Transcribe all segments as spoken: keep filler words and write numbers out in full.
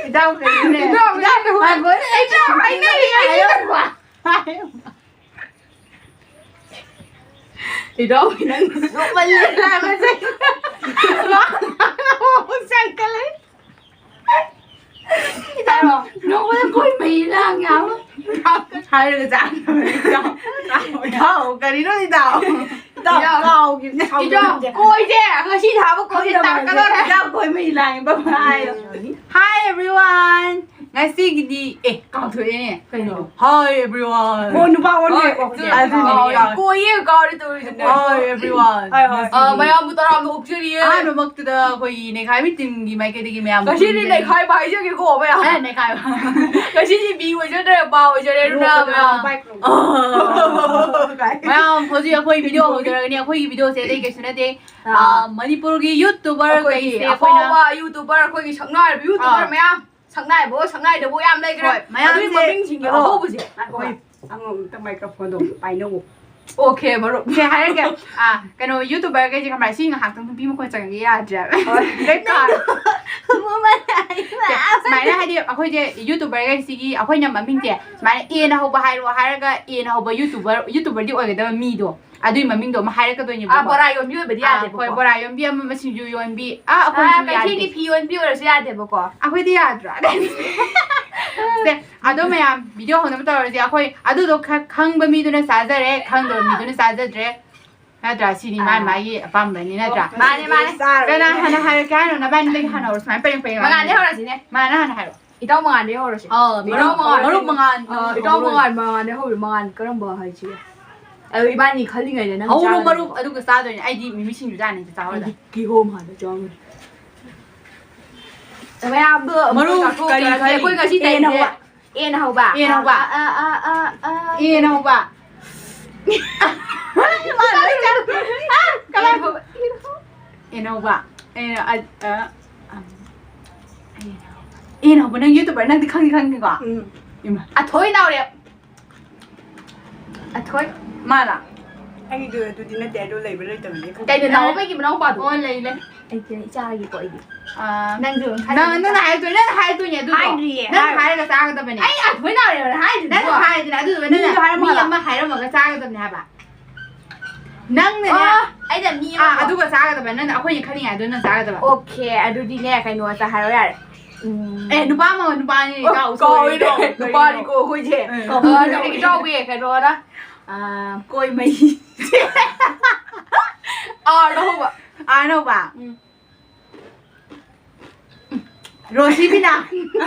ꯏꯇꯥꯎ ꯀꯩꯅꯣꯅꯦ꯫ ꯏꯇꯥꯎ, ꯏꯇꯥꯎ, ꯏꯇꯥꯎ, ꯏꯇꯥꯎ, ꯍꯥꯏꯅꯔꯤ, ꯍꯥꯏꯅꯔꯤ꯫ ꯏꯇꯥꯎ, ꯅꯪ ꯅꯣꯛꯃꯜꯂꯦ ꯍꯥꯏꯕꯁꯦ꯫ ꯏꯇꯥꯎ, ꯅꯣꯛꯄꯗ ꯀꯣꯏ ꯃꯩ ꯂꯥꯡꯉꯦ ꯍꯥꯏꯕ꯫ ꯍꯥꯏꯔꯒ ꯆꯥ-, ꯏꯇꯥꯎ, ꯏꯇꯥꯎ, ꯀꯔꯤꯅꯣ ꯏꯇꯥꯎ? ꯏꯇꯥꯎ, ꯏꯇꯥꯎ, ꯀꯥꯎꯈꯤꯕꯅꯦ, ꯏꯇꯥꯎ, ꯀꯥꯎꯈꯤꯕꯅꯦ꯫ ꯀꯣꯏꯁꯦ ꯉꯁꯤ ꯊꯥꯕ ꯀꯣꯏꯁꯦ ꯈꯪꯗꯕꯅꯦ꯫ ꯇꯥꯔꯛꯀꯗꯧꯔꯦ꯫ ꯏꯇꯥꯎ, ꯀꯣꯏ ꯃꯩ ꯂꯥꯡꯉꯦ, ꯕꯕꯥ ꯍꯥꯏꯌꯣ꯫ Hi everyone! ꯉꯁꯤꯒꯤꯗꯤ, ꯑꯦ, ꯀꯥꯎꯊꯣꯛꯑꯦꯅꯦ꯫ ꯀꯩꯅꯣ? Hi everyone! ꯑꯣ, ꯅꯨꯄꯥ ꯑꯣꯟꯕ ꯍꯣꯏ, ꯀꯣꯛꯁꯦ꯫ ꯑꯗꯨꯅꯦ, ꯑꯣ, ꯀꯥꯎ-, ꯀꯣꯏꯌꯦ, ꯀꯥꯎꯔꯦ ꯇꯧꯔꯤꯁꯦ꯫ Hi everyone! ꯍꯣꯏ, ꯍꯣꯏ꯫ ꯉꯁꯤꯗꯤ ꯑ, ꯃꯌꯥꯝꯕꯨ ꯇꯔꯥꯝꯅ ꯑꯣꯛꯆꯔꯤꯌꯦ꯫ ꯑꯍꯥꯟꯕꯃꯛꯇꯗ ꯑꯩꯈꯣꯏꯒꯤ ꯅꯩꯈꯥꯏꯕꯤ teamꯒꯤ ꯃꯥꯏꯀꯩꯗꯒꯤ ꯃꯌꯥꯝꯕꯨ ꯉꯁꯤꯗꯤ ꯈꯨꯔꯨꯝꯖꯔꯤ꯫ ꯅꯩꯈꯥꯏꯕ ꯍꯥꯏꯖꯒꯦꯀꯣ, ꯃꯌꯥꯝ꯫ ꯑꯦ, ꯅꯩꯈꯥꯏꯕ꯫ ꯉꯁꯤꯗꯤ ꯃꯤ ꯑꯣꯏꯖꯗ꯭ꯔꯦ, ꯄꯥ ꯑꯣꯏꯖꯔꯦ, ꯑꯗꯨꯅ ꯅꯣꯛꯄꯗ ꯃꯌꯥꯝ꯫ ꯕꯥꯏꯛ ꯂꯧꯕ꯫ ꯑ꯫ ꯃꯌꯥꯝ, ꯍꯧꯖꯤꯛ ꯑꯩꯈꯣꯏ video ꯍꯧꯖꯔꯒꯅꯤ꯫ ꯑꯩꯈꯣꯏꯒꯤ videoꯁꯦ ꯑꯇꯩ ꯀꯩꯁꯨ ꯅꯠꯇꯦ꯫ ꯑꯥ꯫ ꯑ, ꯃꯅꯤꯄꯨꯔꯒꯤ YouTuber ꯑꯩꯈꯣꯏꯒꯤ ꯀꯩꯁꯦ ꯑꯩꯈꯣꯏꯅ ꯑꯐꯥꯎꯕ YouTuber, ꯑꯩꯈꯣꯏꯒꯤ ꯁꯛꯅꯥꯏꯔꯕ YouTuber ꯑꯥ꯫ ꯃꯌꯥꯝ, ꯁꯛꯅꯥꯏꯕꯣ, ꯁꯛꯅꯥꯏꯗꯕꯣ ꯌꯥꯝ ꯂꯩꯈ꯭ꯔꯦ꯫ ꯍꯣꯏ, ꯃꯌꯥꯝꯁꯦ ꯑꯗꯨꯒꯤ ꯃꯃꯤꯡꯁꯤꯡꯒꯤ ꯑꯗꯣ ꯑꯍꯧꯕꯁꯦ꯫ ꯉꯥꯏꯈꯣ, ꯑꯩ ꯑꯃꯨꯛꯇ microphoneꯗꯣ ꯄꯥꯏꯅꯧꯋꯣ꯫ Okay, ꯃꯔꯨꯞ꯫ ꯁꯦ, ꯍꯥꯏꯔꯒꯦ꯫ ꯑꯥ, ꯀꯩꯅꯣ, YouTuberꯈꯩꯁꯦ ꯈꯪꯕ꯭ꯔꯥ? ꯁꯤ ꯉꯥꯏꯍꯥꯛꯇꯪ ꯅꯨꯄꯤ ꯃꯈꯣꯟ ꯆꯪꯉꯗꯤ ꯌꯥꯗ꯭ꯔꯦꯕ꯫ ꯍꯣꯏ꯫ ꯂꯣꯏ ꯀꯥꯔꯦ꯫ ꯁꯦ, ꯁꯨꯃꯥꯏꯅ ꯍꯥꯏꯗꯤ ꯑꯩꯈꯣꯏꯁꯦ YouTuberꯈꯩꯁꯤꯒꯤ ꯑꯩꯈꯣꯏꯅ ꯃꯃꯤꯡꯁꯦ ꯁꯨꯃꯥꯏꯅ Aꯅ ꯍꯧꯕ ꯍꯥꯏꯔꯣ ꯍꯥꯏꯔꯒ Aꯅ ꯍꯧꯕ YouTuber, YouTuberꯗꯤ ꯑꯣꯏꯒꯗꯕ ꯃꯤꯗꯣ꯫ ꯑꯗꯨꯏ ꯃꯃꯤꯡꯗꯣ ꯑꯃ ꯍꯥꯏꯔꯛꯀꯗꯣꯏꯅꯦꯕꯀꯣ꯫ ꯑꯥ, ꯕꯣꯔꯥ ꯌꯣꯟꯕꯤ ꯑꯣꯏꯕꯗꯤ ꯑꯥ, ꯌꯥꯗꯦꯕꯀꯣ꯫ ꯍꯣꯏ, ꯕꯣꯔꯥ ꯌꯣꯟꯕꯤ ꯑꯃ, ꯁꯤꯡꯖꯨ ꯌꯣꯟꯕꯤ, ꯑꯥ, ꯑꯩꯈꯣꯏꯁꯨ ꯑꯥ, ꯌꯥꯗꯦ꯫ ꯀꯩꯊꯦꯜꯒꯤ ꯐꯤ ꯌꯣꯟꯕꯤ ꯑꯣꯏꯔꯁꯨ ꯌꯥꯗꯦꯕꯀꯣ꯫ ꯑꯩꯈꯣꯏꯗꯤ ꯌꯥꯗ꯭ꯔꯥ? ꯁꯦ, ꯑꯗꯣ ꯃꯌꯥꯝ video ꯍꯧꯅꯕ ꯇꯧꯔꯁꯦ꯫ ꯑꯩꯈꯣꯏ ꯑꯗꯨꯗꯣ ꯈ-, ꯈꯪꯕ ꯃꯤꯗꯨꯅ ꯆꯥꯖꯔꯦ, ꯈꯪꯗꯕ ꯃꯤꯗꯨꯅ ꯆꯥꯖꯗ꯭ꯔꯦ꯫ ꯅꯠꯇ꯭ꯔꯥ? ꯁꯤꯗꯤ ꯃꯥꯏ ꯑꯥ꯫ ꯃꯥꯏꯒꯤ ꯑꯄꯥꯝꯕꯅꯤ, ꯅꯠꯇ꯭ꯔꯥ? ꯃꯥꯅꯦ, ꯃꯥꯅꯦ꯫ ꯀꯅꯥ ꯍꯥꯟꯅ ꯍꯥꯏꯔꯛꯀꯦ ꯍꯥꯏꯅꯣ? ꯅꯕꯥꯅꯤꯗꯒꯤ ꯍꯥꯟꯅ ꯍꯧꯔꯣ꯫ ꯁꯨꯃꯥꯏꯅ ꯄꯔꯦꯡ ꯄꯔꯦꯡ ꯃꯉꯥꯗꯩ ꯂꯥꯛꯑꯣ꯫ ꯍꯧꯔꯁꯤꯅꯦ꯫ ꯃꯥꯅ ꯍꯥꯟꯅ ꯍꯥꯏꯔꯣ꯫ ꯏꯇꯥꯎ ꯃꯉꯥꯜꯗꯩ ꯍꯧꯔꯁꯦ꯫ ꯑꯥ, ꯃꯔꯨꯞ, ꯏꯇꯥꯎ ꯃꯉꯥꯜ, ꯃꯔꯨꯞ ꯃꯉꯥꯜ, ꯑꯥ, ꯏꯇꯥꯎ ꯍꯧꯔꯣ꯫ ꯃꯉꯥꯜ, ꯃꯉꯥꯜꯗꯩ ꯍꯧꯔꯣ, ꯃꯉꯥꯜ ꯀꯔꯝꯕ ꯍꯥꯏꯁꯤꯒꯦ? ꯑꯗꯨ ꯏꯕꯥꯅꯤ ꯈꯜꯂꯤꯉꯩꯗ ꯅꯪ ꯍꯧꯔꯣ, ꯆꯥꯒꯗꯕꯅꯤꯀꯣ꯫ ꯃꯔꯨꯞ, ꯑꯗꯨꯒ ꯆꯥꯗꯣꯏꯅꯦ꯫ ꯑꯩꯗꯤ ꯃꯤꯃꯤ ꯁꯤꯡꯖꯨ ꯆꯥꯅꯤ, ꯆꯥꯍꯧꯔꯣ꯫ ꯑꯩꯗꯤ ꯀꯤꯍꯣꯝ ꯍꯥꯟꯅ ꯆꯥꯒꯅꯤ꯫ ꯃꯌꯥꯝꯗꯣ ꯃꯔꯨꯞ, ꯃꯣꯏ ꯀꯔꯤ ꯆꯥꯊꯣꯛꯇꯣꯏꯔꯥ? ꯈꯜꯂꯤ? ꯑꯩꯈꯣꯏ ꯉꯁꯤ ꯑꯦꯅ ꯇꯧꯔꯤꯁꯦ꯫ ꯍꯧꯕ꯫ ꯑꯦꯅ ꯍꯧꯕ꯫ ꯑꯦꯅ ꯍꯧꯕ꯫ ꯑꯥ, ꯑꯥ, ꯑꯥ, ꯑꯥ, ꯑꯥ꯫ ꯑꯦꯅ ꯍꯧꯕ꯫ ꯀꯃꯥꯏ ꯍꯧꯕ? ꯑꯦꯅ ꯍꯧꯕ꯫ ꯑꯦ, ꯑ, ꯑ, ꯑꯝ, ꯑꯦꯅ ꯍꯧꯕ꯫ ꯅꯪ YouTuber, ꯅꯪꯗꯤ ꯈꯪꯗꯤ ꯈꯪꯉꯤꯀꯣ? ꯎꯝ꯫ ꯏꯃꯥ꯫ ꯑꯊꯣꯏ ꯅꯥꯎꯔꯦꯝ꯫ ꯑꯊꯣꯏ꯫ ꯃꯥꯂꯥ? ꯑꯩꯗꯣ ꯑꯗꯨꯗꯤ ꯅꯠꯇꯦ, ꯑꯗꯣ ꯂꯩꯕ꯭ꯔꯥ ꯂꯩꯇꯕ꯭ꯔꯗꯤ ꯈꯪꯗꯦ꯫ ꯀꯩꯅꯣ, ꯅꯥꯎꯕꯒꯤ ꯃꯅꯥꯎꯄꯥꯗꯣ? ꯑꯣ, ꯂꯩ, ꯂꯩ꯫ ꯑꯩ ꯆꯥꯔꯒꯦꯀꯣ ꯑꯩꯗꯤ꯫ ꯑꯥ, ꯅꯪꯁꯨ ꯅꯪ, ꯅꯪꯅ ꯍꯥꯏꯔꯛꯇꯣꯏꯅꯦ, ꯅꯪꯅ ꯍꯥꯏꯔꯛꯇꯣꯏꯅꯦ ꯑꯗꯨꯗꯣ꯫ ꯍꯥꯏꯗ꯭ꯔꯤꯌꯦ꯫ ꯅꯪ ꯍꯥꯏꯔꯒ ꯆꯥꯒꯗꯕꯅꯦ꯫ ꯑꯩ ꯑꯊꯣꯏꯅ ꯍꯥꯏꯔꯦꯕ ꯍꯥꯏꯗꯨꯕꯣ꯫ ꯅꯪꯅ ꯍꯥꯏꯗꯅ ꯑꯗꯨꯗꯨꯒ ꯅꯪꯅ ꯃꯤꯗꯣ ꯍꯥꯏꯔꯝꯃꯣ ꯃꯤ ꯍꯥꯏꯕ꯫ ꯑꯃ ꯍꯥꯏꯔꯝꯃꯒ ꯆꯥꯒꯗꯕꯅꯦ ꯍꯥꯏꯕ꯫ ꯅꯪꯅꯅꯦ꯫ ꯑꯣ, ꯑꯩꯅ ꯃꯤ ꯑꯥ, ꯑꯃ ꯑꯗꯨꯒ ꯆꯥꯒꯗꯕ꯫ ꯅꯪꯅ ꯑꯩꯈꯣꯏꯅ ꯈꯜꯂꯤꯉꯩꯗꯣ ꯅꯪ ꯆꯥꯒꯗꯕ꯫ Okay, ꯑꯗꯨꯗꯤꯅꯦ ꯀꯩꯅꯣ ꯆꯥꯍꯜꯂꯣ ꯌꯥꯔꯦ꯫ ꯎꯝ꯫ ꯑꯦ, ꯅꯨꯄꯥ ꯑꯃ, ꯅꯨꯄꯥ ꯑꯅꯤ ꯑꯣ, ꯏꯇꯥꯎ, ꯀꯥꯎꯏꯅꯦ꯫ Sorry, ꯀꯥꯎꯏ, ꯅꯨꯄꯥꯅꯤꯀꯣ ꯑꯩꯈꯣꯏꯁꯦ꯫ ꯎꯝ꯫ ꯑ, ꯅꯨꯄꯤ ꯏꯇꯥꯎꯕꯤ ꯀꯩꯅꯣꯅ, ꯑ, ꯀꯣꯏ ꯃꯩ꯫ ꯑꯥꯔꯗ ꯍꯧꯕ꯫ ꯑꯥꯔꯗ ꯍꯧꯕ꯫ ꯎꯝ꯫ ꯔꯣꯁꯤꯕꯤꯅꯥ꯫ ꯑ,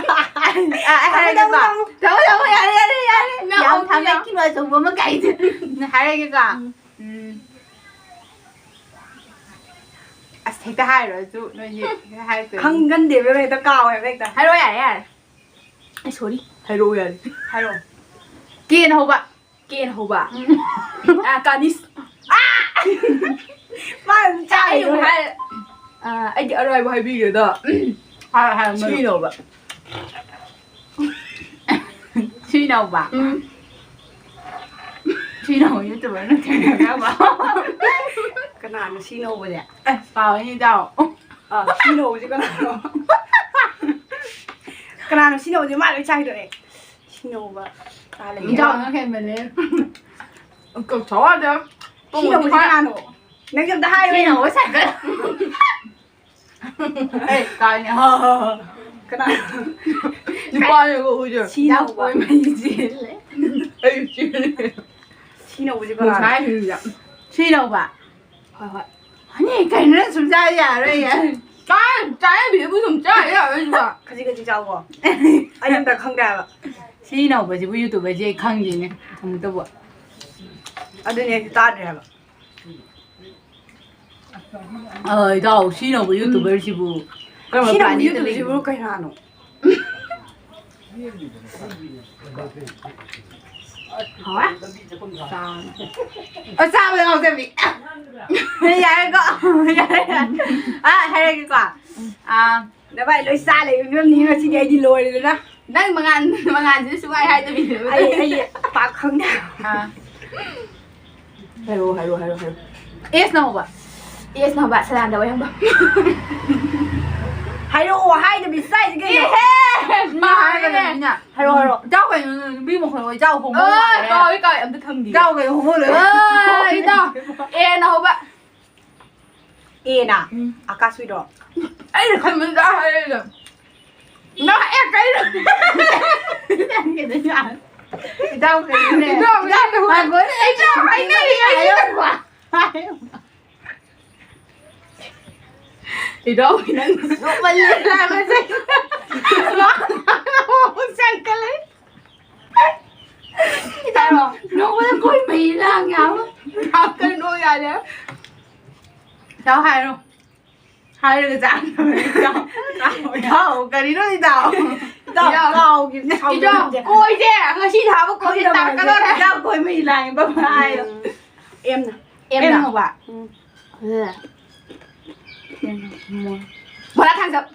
ꯑꯩ ꯍꯥꯏꯔꯒꯦꯀꯣ꯫ ꯊꯝꯃꯣ, ꯊꯝꯃꯣ, ꯊꯝꯃꯣ, ꯌꯥꯔꯦ, ꯌꯥꯔꯦ, ꯌꯥꯔꯦ꯫ ꯅꯪ ꯌꯥꯝ ꯍꯧꯖꯤꯛ ꯊꯥꯡꯒꯠꯈꯤꯅꯨ, ꯑꯆꯧꯕ ꯑꯃ ꯀꯥꯏꯗꯦ꯫ ꯍꯥꯏꯔꯒꯦꯀꯣ꯫ ꯎꯝ꯫ ꯎꯝ꯫ ꯑꯁ, ꯍꯦꯛꯇ ꯍꯥꯏꯔꯨꯔꯁꯨ ꯅꯣꯏꯁꯦ ꯍꯦꯛꯇ ꯍꯥꯏꯔꯛꯇꯣꯏꯅꯤ꯫ ꯈꯪꯒꯟꯗꯦꯕ, ꯍꯦꯛꯇ ꯀꯥꯎꯋꯦꯕ ꯍꯦꯛꯇ꯫ ꯍꯥꯏꯔꯛꯑꯣ, ꯌꯥꯔꯦ, ꯌꯥꯔꯦ꯫ ꯑꯩ, sorry꯫ ꯍꯥꯏꯔꯛꯑꯣ, ꯌꯥꯔꯦ꯫ ꯍꯥꯏꯔꯛꯑꯣ꯫ ꯀꯦꯅ ꯍꯧꯕ꯫ ꯀꯦꯅ ꯍꯧꯕ꯫ ꯎꯝ꯫ ꯑ, ꯀꯥꯅꯤꯁ꯫ ꯃꯥ ꯑꯗꯨꯝ ꯑꯩ ꯆꯥꯏꯗꯣ꯫ ꯑꯃꯨꯛ ꯍꯥꯏ-, ꯑ, ꯑꯩꯗꯤ ꯑꯔꯥꯏꯕ ꯍꯥꯏꯕꯤꯒꯦꯗ꯫ ꯍꯥꯏꯔꯣ, ꯍꯥꯏꯔꯣ, ꯃꯔꯨꯞ꯫ ꯁꯤꯅ ꯍꯧꯕ꯫ ꯁꯤꯅꯧꯕ꯫ ꯎꯝ꯫ ꯁꯤꯅꯧꯕ YouTuber ꯅꯠꯇ꯭ꯔꯒ ꯀꯅꯥꯅꯣ ꯁꯤꯅꯧꯕꯁꯦ? ꯑꯦ, ꯀꯥꯎꯏꯅꯦ, ꯏꯇꯥꯎ꯫ ꯑ, ꯁꯤꯅꯧꯕꯁꯦ ꯀꯅꯥꯅꯣ? ꯀꯅꯥꯅꯣ ꯁꯤꯅꯧꯕꯁꯦ? ꯃꯥ ꯂꯣꯏ ꯆꯥꯏꯗꯣꯔꯦ꯫ ꯁꯤꯅꯧꯕ꯫ ꯀꯥ ꯂꯩꯒꯦ? ꯏꯇꯥꯎ, ꯅꯪ ꯍꯦꯟꯃꯜꯂꯦ꯫ ꯀꯛꯊꯠꯂꯣ ꯑꯗꯣ꯫ ꯁꯤꯅꯧꯕꯁꯦ ꯀꯅꯥꯅꯣ? ꯅꯪꯁꯨ ꯑꯝꯇ ꯍꯥꯏꯌꯨꯅꯦ꯫ ꯁꯤꯅꯧꯕ cycle꯫ ꯑꯩ ꯀꯥꯏꯅꯦ꯫ ꯀꯅꯥ? ꯅꯨꯄꯥꯅꯦꯀꯣ ꯑꯩꯈꯣꯏꯁꯦ꯫ ꯁꯤꯅꯧꯕ꯫ ꯌꯥꯝ ꯀꯣꯏꯃꯩ ꯆꯦꯜꯂꯦ꯫ ꯑꯩꯁꯨ ꯆꯦꯜꯂꯦ꯫ ꯁꯤꯅꯧꯕꯁꯦ ꯀꯅꯥꯅꯣ? ꯉꯁꯥꯏ ꯍꯧꯖꯤꯛ꯫ ꯁꯤꯅꯧꯕ꯫ ꯍꯣꯏ, ꯍꯣꯏ꯫ ꯍꯅꯤ, ꯀꯩꯅꯣ ꯅꯪ ꯁꯨꯝ ꯆꯥ ꯌꯥꯔꯣꯏꯌꯦ꯫ ꯆꯥ-, ꯆꯥꯅꯕꯤꯗꯨꯕꯨ ꯁꯨꯝ ꯆꯥ ꯌꯥꯔꯣꯏ ꯁꯤꯕꯣ꯫ ꯈꯖꯤꯛ ꯈꯖꯤꯛ ꯆꯥꯎꯀꯣ꯫ ꯑꯩ ꯑꯝꯇ ꯈꯪꯗꯦ ꯍꯥꯏꯕ꯫ ꯁꯤꯅꯧꯕꯁꯤꯕꯨ YouTuberꯁꯦ ꯑꯩ ꯈꯪꯗꯦꯅꯦ ꯑꯃꯨꯛꯇꯕꯨ꯫ ꯑꯗꯨꯅꯦ ꯑꯩꯁꯨ ꯇꯥꯗ꯭ꯔꯤ ꯍꯥꯏꯕ꯫ ꯑ, ꯏꯇꯥꯎ, ꯁꯤꯅꯧꯕ YouTuberꯁꯤꯕꯨ ꯀꯔꯝꯕ ꯁꯤꯅꯧꯕ planetꯇ YouTuberꯁꯤꯕꯨ ꯂꯩꯒꯦ? ꯀꯩꯅꯥꯅꯣ? ꯍꯥꯎꯋꯦ? ꯑ, ꯆꯥꯕꯗ ꯉꯥꯎꯖꯕꯤ꯫ ꯌꯥꯔꯦꯀꯣ? ꯌꯥꯔꯦ, ꯌꯥꯔꯦ꯫ ꯑ, ꯍꯥꯏꯔꯒꯦꯀꯣ? ꯑ, ꯅꯚꯥꯏ ꯂꯣꯏ ꯆꯥ ꯂꯩꯕ ꯐꯤꯕꯝꯅꯤ ꯉꯁꯤꯗꯤ, ꯑꯩꯗꯤ ꯂꯣꯏꯔꯦꯗꯅ꯫ ꯅꯪ ꯃꯉꯥꯟ, ꯃꯉꯥꯟꯁꯤꯗꯤ ꯁꯨꯡꯍꯥꯏ ꯍꯥꯏꯗꯕꯤꯅꯦꯕ꯫ ꯑꯩ, ꯑꯩ ꯄꯥꯛ ꯈꯪꯗꯦ꯫ ꯑ꯫ ꯍꯥꯏꯔꯣ, ꯍꯥꯏꯔꯣ, ꯍꯥꯏꯔꯣ, ꯍꯥꯏꯔꯣ꯫ Sꯅ ꯍꯧꯕ꯫ ꯑꯦꯁꯅ ꯍꯧꯕ, ꯁꯂꯥꯟꯗ ꯑꯣꯏꯍꯟꯕ꯫ ꯍꯥꯏꯔꯛꯑꯣ, ꯍꯥꯏꯗꯕꯤ ꯆꯥꯏꯁꯤ ꯀꯩꯅꯣ? ꯏꯍꯦ! ꯃꯥ ꯍꯥꯏꯔꯒꯅ ꯃꯤꯅ꯫ ꯍꯥꯏꯔꯛꯑꯣ, ꯍꯥꯏꯔꯛꯑꯣ꯫ ꯏꯇꯥꯎ ꯀꯩꯅꯣ, ꯅꯨꯄꯤ ꯃꯈꯣꯟ ꯑꯣꯏ ꯏꯇꯥꯎ ꯍꯣꯃꯣ ꯑꯣ, ꯃꯥꯜꯂꯦ꯫ ꯀꯥꯎꯏ, ꯀꯥꯎꯏ, ꯑꯝꯇ ꯊꯝꯈꯤꯒꯦ꯫ ꯏꯇꯥꯎ ꯀꯩꯅꯣ ꯍꯣꯃꯣ ꯂꯣꯏ꯫ ꯑꯣ, ꯏꯇꯥꯎ꯫ ꯑꯦꯅ ꯍꯧꯕ꯫ ꯑꯦꯅ? ꯎꯝ꯫ ꯑꯀꯥꯁ ꯍꯨꯏꯗꯣ? ꯑꯩꯅ ꯈꯟꯕꯗ ꯍꯥꯏꯔꯛꯏꯗꯣ꯫ ꯅꯪ ꯑꯦ ꯀꯩꯅꯣ? ꯏꯇꯥꯎ ꯀꯩꯅꯣꯅꯦ? ꯏꯇꯥꯎ ꯀꯩꯅꯣ? ꯏꯇꯥꯎ ꯀꯩꯅꯣ? ꯉꯥꯏꯈꯣꯅꯦ, ꯏꯇꯥꯎ ꯍꯥꯏꯅꯔꯤ꯫ ꯍꯥꯏꯔꯛꯑꯣ꯫ ꯏꯇꯥꯎ ꯅꯪ ꯅꯣꯛꯃꯜꯂꯦ ꯍꯥꯏꯕꯁꯦ꯫ ꯅꯣꯛꯃꯜꯂꯦ꯫ ꯏꯇꯥꯎ, ꯅꯣꯛꯄꯗ ꯀꯣꯏ ꯃꯍꯤ ꯂꯥꯡꯉꯦ ꯍꯥꯏꯕ꯫ ꯌꯥꯝ ꯀꯟꯅ ꯅꯣꯛ ꯌꯥꯗꯦ꯫ ꯏꯇꯥꯎ ꯍꯥꯏꯔꯣ꯫ ꯍꯥꯏꯔꯒ ꯆꯥꯅꯕꯅꯦ ꯏꯇꯥꯎ꯫ ꯏꯇꯥꯎ, ꯀꯔꯤꯅꯣ ꯏꯇꯥꯎ? ꯏꯇꯥꯎ, ꯏꯇꯥꯎ꯫ ꯀꯥꯎꯈꯤꯕꯅꯦ꯫ ꯏꯇꯥꯎ, ꯀꯣꯏꯁꯦ ꯉꯁꯤ ꯊꯥꯕ ꯀꯣꯏꯁꯦ ꯈꯪꯗꯕ ꯇꯥꯔꯛꯀꯗꯧꯔꯦ꯫ ꯏꯇꯥꯎ, ꯀꯣꯏ ꯃꯍꯤ ꯂꯥꯡꯉꯦ ꯕꯕꯥ ꯍꯥꯏꯌꯣ꯫ ꯎꯝ꯫ ꯑꯦꯝꯅ꯫ ꯑꯦꯝꯅ꯫ ꯑꯦꯝ ꯍꯧꯕ꯫ ꯎꯝ꯫ ꯕꯣꯂꯥ ꯊꯥꯡꯖꯝ꯫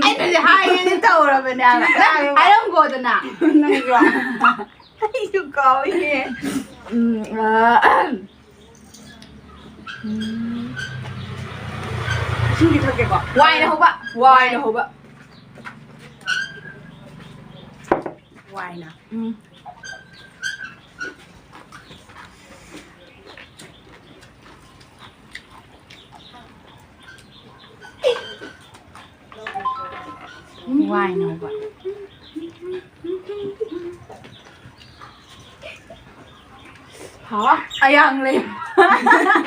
ꯑꯩꯅꯗꯤ ꯍꯥꯏꯒꯦꯗꯤ ꯇꯧꯔꯕꯅꯦ ꯍꯥꯏꯕ꯫ ꯅꯪ ꯍꯥꯏꯔꯝꯒꯣꯗꯅ꯫ ꯅꯪꯁꯨ꯫ ꯑꯩꯁꯨ ꯀꯥꯎꯏꯅꯦ꯫ ꯎꯝ, ꯑ, ꯎꯝ꯫ ꯏꯁꯤꯡꯗꯤ ꯊꯛꯀꯦꯀꯣ꯫ ꯋꯥꯏꯅ ꯍꯧꯕ꯫ ꯋꯥꯏꯅ ꯍꯧꯕ꯫ ꯋꯥꯏꯅ꯫ ꯎꯝ꯫ ꯋꯥꯏꯅ ꯍꯧꯕ꯫ ꯍꯥ? ꯑꯌꯥꯡ ꯂꯩ꯫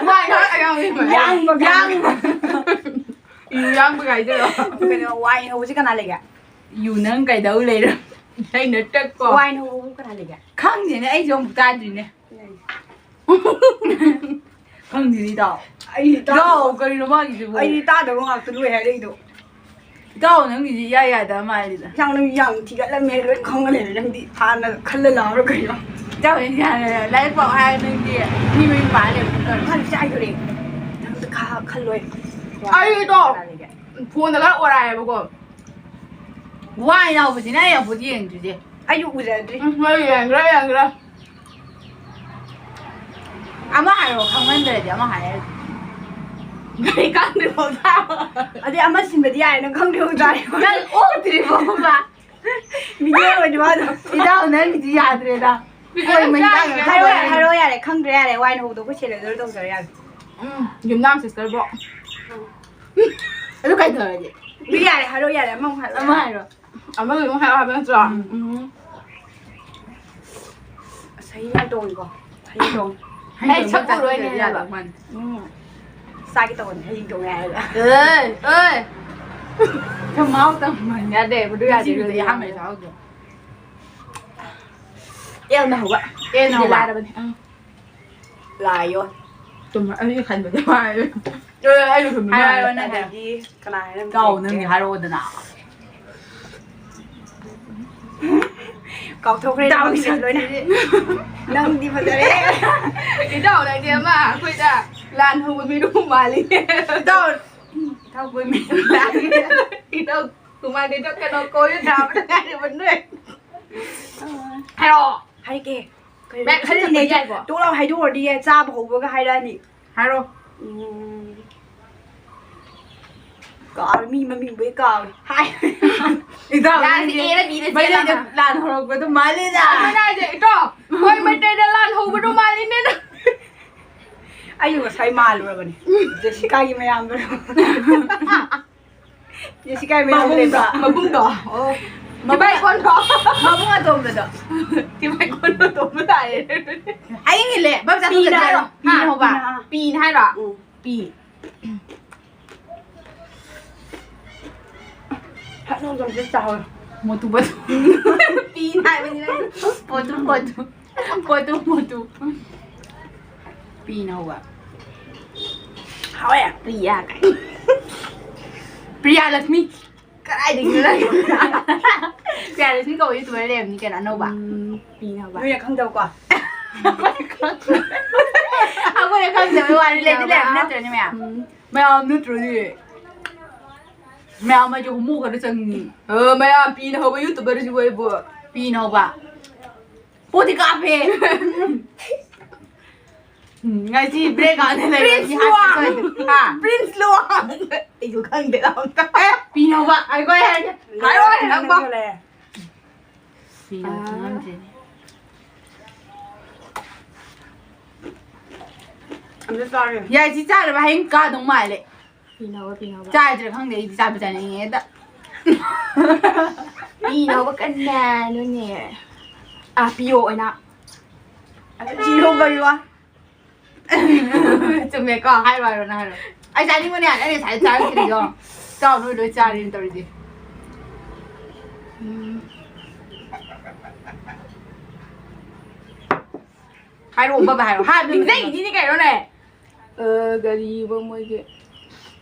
ꯋꯥꯏ ꯍꯥꯏ ꯑꯌꯥꯡ ꯂꯩ꯫ ꯌꯥꯡꯕ ꯌꯥꯡꯕ꯫ ꯌꯥꯡꯕ꯫ ꯌꯨ ꯌꯥꯡꯕ ꯀꯥꯏꯗꯔꯣ? ꯀꯩꯅꯣ, ꯋꯥꯏ ꯍꯧꯕꯁꯤ ꯀꯅꯥ ꯂꯩꯒꯦ? ꯌꯨ ꯅꯪ ꯀꯩꯗꯧ ꯂꯩꯔꯣ? ꯑꯩꯅ ꯇꯛꯀꯣ꯫ ꯋꯥꯏ ꯍꯧꯕꯕꯨ ꯀꯅꯥ ꯂꯩꯒꯦ? ꯈꯪꯗꯦꯅꯦ, ꯑꯩꯁꯨ ꯑꯃꯨꯛ ꯇꯥꯗ꯭ꯔꯤꯅꯦ꯫ ꯈꯪꯗꯦꯅꯦ, ꯏꯇꯥꯎ꯫ ꯑꯩ ꯇꯥꯗꯕ ꯏꯇꯥꯎ, ꯀꯔꯤꯅꯣ ꯃꯥꯒꯤꯁꯤꯕꯨ? ꯑꯩꯗꯤ ꯇꯥꯗꯕ ꯉꯥꯛꯇ ꯂꯣꯏ ꯍꯥꯏꯔꯛꯏꯗꯣ꯫ ꯏꯇꯥꯎ, ꯅꯪꯒꯤꯁꯤ ꯏꯌꯥ ꯌꯥꯗꯕ ꯃꯥꯜꯂꯤꯗ꯫ ꯏꯇꯥꯎ, ꯅꯪ ꯌꯥꯝ ꯊꯤꯒꯠꯂꯝꯃꯦ, ꯂꯣꯏ ꯈꯪꯉ ꯂꯩꯔꯦ꯫ ꯅꯪꯗꯤ ꯍꯥꯟꯅ ꯈꯜꯂ ꯂꯥꯛꯑꯕ꯭ꯔꯥ ꯀꯩꯅꯣ? ꯏꯇꯥꯎ, ꯅꯪꯗꯤ ꯍꯥꯟꯅ ꯂꯥꯏꯔꯤꯛ ꯄꯥꯎ ꯍꯥꯏꯔ ꯅꯪꯗꯤ ꯃꯤ ꯃꯌꯨꯝ ꯄꯥꯜ ꯂꯩꯕ ꯀꯩꯅꯣ? ꯃꯥꯅ ꯆꯥꯏꯗꯣꯔꯦ꯫ ꯅꯪꯁꯨ ꯈꯔ ꯈꯜꯂꯣꯏ꯫ ꯑꯩꯗꯣ ꯀꯅꯥ ꯂꯩꯒꯦ? ꯐꯣꯟꯗ ꯈꯔ ꯑꯣꯔꯥꯏꯌꯦꯕꯀꯣ꯫ ꯋꯥꯏ ꯌꯥꯎꯕꯁꯤꯅ ꯑꯩ ꯑꯃꯨꯛ ꯌꯦꯡꯗ꯭ꯔꯤꯁꯦ꯫ ꯑꯩꯁꯨ ꯎꯖꯗ꯭ꯔꯤ꯫ ꯎꯝ, ꯍꯣꯏ, ꯌꯦꯡꯈ꯭ꯔꯦ, ꯌꯦꯡꯈ꯭ꯔꯦ꯫ ꯑꯃ ꯍꯥꯏꯔꯣ, ꯈꯪꯃꯟꯗ꯭ꯔꯗꯤ ꯑꯃ ꯍꯥꯏꯔꯣ꯫ ꯀꯔꯤ ꯈꯪꯗ꯭ꯔꯤꯕꯣ ꯆꯥꯕ? ꯑꯗꯨꯗꯤ ꯑꯃ ꯁꯤꯟꯕꯗꯤ ꯌꯥꯔꯦ, ꯅꯪ ꯈꯪꯗ꯭ꯔꯤꯕꯣ ꯆꯥꯔꯦ꯫ ꯅꯪ ꯑꯣꯛꯇ꯭ꯔꯤꯕꯣ ꯈꯪꯕ꯭ꯔꯥ? ꯚꯤꯗꯤꯑꯣ ꯑꯣꯏꯗꯤ ꯋꯥꯗꯣ꯫ ꯏꯇꯥꯎ, ꯅꯪꯒꯤꯗꯤ ꯌꯥꯗ꯭ꯔꯦꯗ꯫ ꯍꯣꯏ, ꯃꯩ ꯆꯥꯛ ꯍꯥꯏꯔꯣ ꯌꯥꯔꯦ, ꯍꯥꯏꯔꯣ ꯌꯥꯔꯦ, ꯈꯪꯗ꯭ꯔꯦ ꯌꯥꯔꯦ, ꯋꯥꯏꯅ ꯍꯧꯕꯗꯣ ꯑꯩꯈꯣꯏ ꯁꯦꯂꯦꯟꯗꯔ ꯇꯧꯖꯔ ꯌꯥꯔꯦ꯫ ꯎꯝ, ꯌꯨꯝꯅꯥꯝ ꯁꯤꯁꯇꯔꯕꯣ꯫ ꯑꯗꯨ ꯀꯩꯗꯧꯔꯒꯦ? ꯑꯗꯨ ꯌꯥꯔꯦ, ꯍꯥꯏꯔꯣ ꯌꯥꯔꯦ, ꯑꯃꯃꯨꯛ ꯍꯥꯏꯔꯣ꯫ ꯑꯃ ꯍꯥꯏꯔꯣ꯫ ꯑꯃꯒꯤ ꯑꯃꯨꯛ ꯍꯥꯏꯔꯛꯑꯣ ꯍꯥꯏꯕ ꯅꯠꯇ꯭ꯔꯣ? ꯎꯝ꯫ ꯎꯝ꯫ ꯑꯁ, ꯍꯌꯦꯡ ꯌꯥꯝ ꯇꯣꯡꯉꯤꯀꯣ꯫ ꯍꯌꯦꯡ ꯇꯣꯡꯉꯤ꯫ ꯍꯌꯦꯡ ꯑꯩ ꯇꯣꯡꯕ ꯁꯛ ꯎꯔꯣꯏꯅꯦ ꯆꯠꯇ꯭ꯔꯗꯤ ꯍꯥꯏꯕ꯫ ꯌꯥꯗꯧ ꯃꯥꯟꯗꯦ꯫ ꯎꯝ꯫ ꯆꯥꯒꯦ ꯇꯧꯕꯅꯦ, ꯍꯌꯦꯡ ꯇꯣꯡꯉꯦ ꯍꯥꯏꯔꯒ꯫ ꯑꯦ, ꯑꯦ꯫ ꯊꯝꯃꯥꯎ ꯇꯝꯃ ꯌꯥꯗꯦ, ꯃꯗꯨ ꯌꯥꯗꯦ, ꯉꯁꯤꯕꯨꯗꯤ ꯃꯗꯨ ꯑꯍꯥꯟꯕ ꯌꯥꯗꯦ꯫ ꯆꯥꯍꯧꯗ꯭ꯔꯦ꯫ ꯑꯦꯜꯅ ꯍꯧꯕ꯫ ꯑꯦꯜꯅ ꯁꯤꯗꯤ ꯍꯧꯕ꯫ ꯂꯥꯏꯔꯕꯅꯦ꯫ ꯑꯪ꯫ ꯂꯥꯏꯌꯣ꯫ ꯆꯨꯝꯃꯦ, ꯑꯩ ꯈꯟꯕꯗ ꯃꯥꯜꯂꯦ꯫ ꯑꯦ, ꯑꯩꯁꯨ ꯆꯨꯝꯃꯦ꯫ ꯍꯥꯏꯔꯣ, ꯅꯪ ꯍꯥꯏꯔꯣ꯫ ꯑꯗꯒꯤ ꯀꯅꯥ ꯍꯥꯏꯔꯝꯒꯦ? ꯇꯥꯎ, ꯅꯪꯒꯤ ꯍꯥꯏꯔꯛꯑꯣꯗꯅ꯫ ꯀꯥꯎꯊꯣꯛꯈ꯭ꯔꯦ ꯇꯥꯎ, ꯅꯪꯒꯤ ꯂꯣꯏꯅ꯫ ꯁꯛꯇꯨꯗꯤ꯫ ꯅꯪꯗꯤ ꯐꯖꯔꯦ꯫ ꯏꯇꯥꯎ, ꯅꯪꯗꯤ ꯑꯃ ꯑꯩꯈꯣꯏꯗ ꯂꯥꯟ ꯍꯧꯕ ꯃꯤꯔꯨ ꯃꯥꯜꯂꯤꯅꯦ꯫ ꯏꯇꯥꯎ, ꯏꯇꯥꯎ ꯀꯣꯏꯃꯤ꯫ ꯏꯇꯥꯎ, ꯀꯨꯃꯥꯔꯗꯤ ꯆꯠꯀꯅꯣ, ꯀꯣꯏꯔ ꯊꯥꯕꯗ ꯉꯥꯏꯔꯕ ꯅꯣꯏ꯫ ꯍꯥꯏꯔꯛꯑꯣ꯫ ꯍꯥꯏꯔꯛꯀꯦ꯫ ꯀꯩꯅꯣ, ꯕꯦꯛ ꯈꯜꯂꯤꯅꯦ, ꯍꯜꯂꯛꯄꯗꯤ ꯌꯥꯏꯀꯣ? ꯇꯣꯛ ꯂꯥꯎ ꯍꯥꯏꯗꯣꯛꯎꯔꯗꯤ ꯌꯥꯏ, ꯆꯥꯕ ꯍꯧꯕꯒ ꯍꯥꯏꯔꯛꯑꯅꯤ꯫ ꯍꯥꯏꯔꯣ꯫ ꯎꯝ꯫ ꯀꯥꯎꯔꯦ, ꯃꯤ ꯃꯃꯤꯡꯕꯨ ꯍꯦꯛ ꯀꯥꯎꯔꯦ꯫ ꯍꯥꯏ꯫ ꯏꯇꯥꯎ, ꯌꯥꯔꯦ, ꯅꯪꯗꯤ ꯑꯦꯔ ꯕꯤꯗ ꯃꯩꯇꯩꯗ ꯆꯦꯜꯂꯒ꯫ ꯂꯥꯟ ꯍꯧꯔꯛꯄꯗꯣ ꯃꯥꯜꯂꯤꯗ꯫ ꯑꯗꯨꯅ ꯍꯥꯏꯁꯦ, ꯏꯇꯥꯎ, ꯍꯣꯏ, ꯃꯩꯇꯩꯗ ꯂꯥꯟ ꯍꯧꯕꯗꯣ ꯃꯥꯜꯂꯤꯅꯦ ꯅꯪ꯫ ꯑꯩꯁꯨ ꯉꯁꯥꯏ ꯃꯥꯜꯂꯨꯔꯕꯅꯦ꯫ ꯖꯦꯁꯤꯀꯥꯒꯤ ꯃꯌꯥꯝꯕꯗꯣ꯫ ꯖꯦꯁꯤꯀꯥꯒꯤ ꯃꯌꯥꯝꯕ ꯃꯕꯨꯡꯗꯣ, ꯂꯩꯕ꯭ꯔꯥ? ꯃꯕꯨꯡꯗꯣ꯫ ꯑꯣ꯫ ꯃꯕꯨꯡ ꯇꯤꯕꯥꯏ ꯀꯣꯟꯗ꯭ꯔꯣ? ꯃꯕꯨꯡ ꯑꯇꯣꯝꯕꯗꯣ꯫ ꯇꯤꯕꯥꯏ ꯀꯣꯟꯗ꯭ꯔꯣ ꯇꯣꯝꯕ ꯇꯥꯔꯦ꯫ ꯑꯩ ꯍꯦꯜꯂꯦ꯫ ꯕꯝ ꯆꯥꯊꯣꯛ ꯄꯤꯅ ꯆꯠꯀꯦ ꯍꯥꯏꯔꯣ? ꯍꯥꯏꯔꯣ꯫ ꯄꯤꯅ ꯍꯥ? ꯍꯧꯕ꯫ ꯄꯤꯅ ꯍꯥ? ꯄꯤꯅ ꯍꯥꯏꯔꯣ? ꯎꯝ꯫ ꯄꯤ꯫ ꯐꯖꯅ ꯑꯝꯇ ꯆꯥꯍꯧꯔꯣ꯫ ꯃꯣꯇꯨ ꯄꯣꯇꯨ꯫ ꯄꯤꯅ ꯍꯥꯏꯕꯅꯤ ꯅꯪ꯫ ꯄꯣꯇꯨ ꯄꯣꯇꯨ꯫ ꯄꯣꯇꯨ ꯄꯣꯇꯨ꯫ ꯄꯤꯅ ꯍꯧꯕ꯫ ꯍꯥꯎꯋꯦ꯫ ꯄ꯭ꯔꯤꯌꯥ ꯀꯥꯏ꯫ ꯄ꯭ꯔꯤꯌꯥ ꯂꯛꯁꯃꯤ꯫ ꯀꯗꯥꯏꯗꯒꯤꯅꯣ ꯅꯪ? ꯄ꯭ꯔꯤꯌꯥ ꯂꯛꯁꯃꯤ ꯀꯧꯕ YouTuber ꯂꯩꯔꯝꯅꯤ ꯀꯩꯅꯣ ꯑꯅꯧꯕ꯫ ꯎꯝ, ꯄꯤꯅ ꯍꯧꯕ꯫ ꯅꯣꯏꯅ ꯈꯪꯗꯕꯀꯣ꯫ ꯑꯩꯈꯣꯏꯅ ꯈꯪꯗꯕꯩ ꯋꯥꯅꯤ, ꯂꯩꯗꯤ ꯂꯩꯔꯝꯅꯤ ꯅꯠꯇ꯭ꯔꯅꯦ ꯃꯌꯥꯝ? ꯎꯝ꯫ ꯃꯌꯥꯝ ꯅꯠꯇ꯭ꯔꯗꯤ꯫ ꯃꯌꯥꯝ ꯑꯩꯁꯦ ꯍꯣꯃꯣ ꯈꯔ ꯆꯪꯉꯤ꯫ ꯑ, ꯃꯌꯥꯝ ꯄꯤꯅ ꯍꯧꯕ YouTuberꯁꯤꯕꯨ ꯑꯩꯕꯨ꯫ ꯄꯤꯅ ꯍꯧꯕ꯫ ꯄꯣꯠꯇꯤ ꯀꯥꯞꯄꯦ꯫ ꯎꯝ, ꯉꯁꯤ break ꯑꯣꯏꯅ ꯂꯩꯔꯅꯤ꯫ Prince ꯍꯥꯏꯕ ꯂꯨꯋꯥꯡ꯫ ꯁꯣꯏꯗꯅ꯫ ꯍꯥ? Prince ꯂꯨꯋꯥꯡ꯫ ꯑꯩꯁꯨ ꯈꯪꯗꯦ ꯑꯝꯇ꯫ ꯑꯦ, ꯄꯤꯅꯧꯕ꯫ ꯑꯩꯈꯣꯏ ꯍꯥꯏꯔꯒꯦ꯫ ꯍꯥꯏꯔꯣ, ꯅꯪꯕꯣ꯫ ꯂꯩꯔꯦ꯫ ꯄꯤꯅꯧ ꯑꯥ꯫ ꯈꯪꯉꯝꯗ꯭ꯔꯦꯅꯦ꯫ ꯑꯝꯇ ꯆꯥꯒꯦ꯫ ꯌꯥꯏ, ꯁꯤ ꯆꯥꯔꯕ ꯍꯌꯦꯡ ꯀꯥꯗꯧ ꯃꯥꯜꯂꯦ꯫ ꯄꯤꯅꯧꯕ, ꯄꯤꯅꯧꯕ꯫ ꯆꯥꯗ꯭ꯔꯥ ꯈꯪꯗꯦ, ꯑꯩꯗꯤ ꯆꯥꯕ ꯆꯥꯅꯤꯡꯉꯦ ꯍꯦꯛꯇ꯫ ꯄꯤꯅꯧꯕ ꯀꯟꯅꯅꯨꯅꯦ꯫ ꯑꯥ, ꯄꯤꯌꯣ ꯑꯣꯏꯅ꯫ ꯑꯗꯨ ꯄꯤꯌꯣ ꯄꯤꯌꯣ꯫ ꯆꯨꯝꯃꯦꯀꯣ? ꯍꯥꯏꯔꯣ, ꯍꯥꯏꯔꯣ, ꯅꯪ ꯍꯥꯏꯔꯣ꯫ ꯑꯩ ꯆꯥꯅꯤꯡꯕꯅꯦ, ꯑꯩ ꯉꯁꯥꯏ ꯆꯥꯔꯛꯇ꯭ꯔꯤꯗꯣ꯫ ꯆꯥꯎ, ꯅꯣꯏ ꯂꯣꯏ ꯆꯥꯔꯦꯅ ꯇꯧꯔꯤꯁꯦ꯫ ꯎꯝ꯫ ꯍꯥꯏꯔꯛꯑꯣ, ꯕꯕꯥ ꯍꯥꯏꯔꯣ꯫ ꯍꯥ, ꯅꯤꯡꯖꯪꯉꯤꯅꯤꯅꯦ ꯀꯩꯅꯣꯅꯦ꯫ ꯑ, ꯀꯔꯤꯕ ꯃꯣꯏꯒꯤ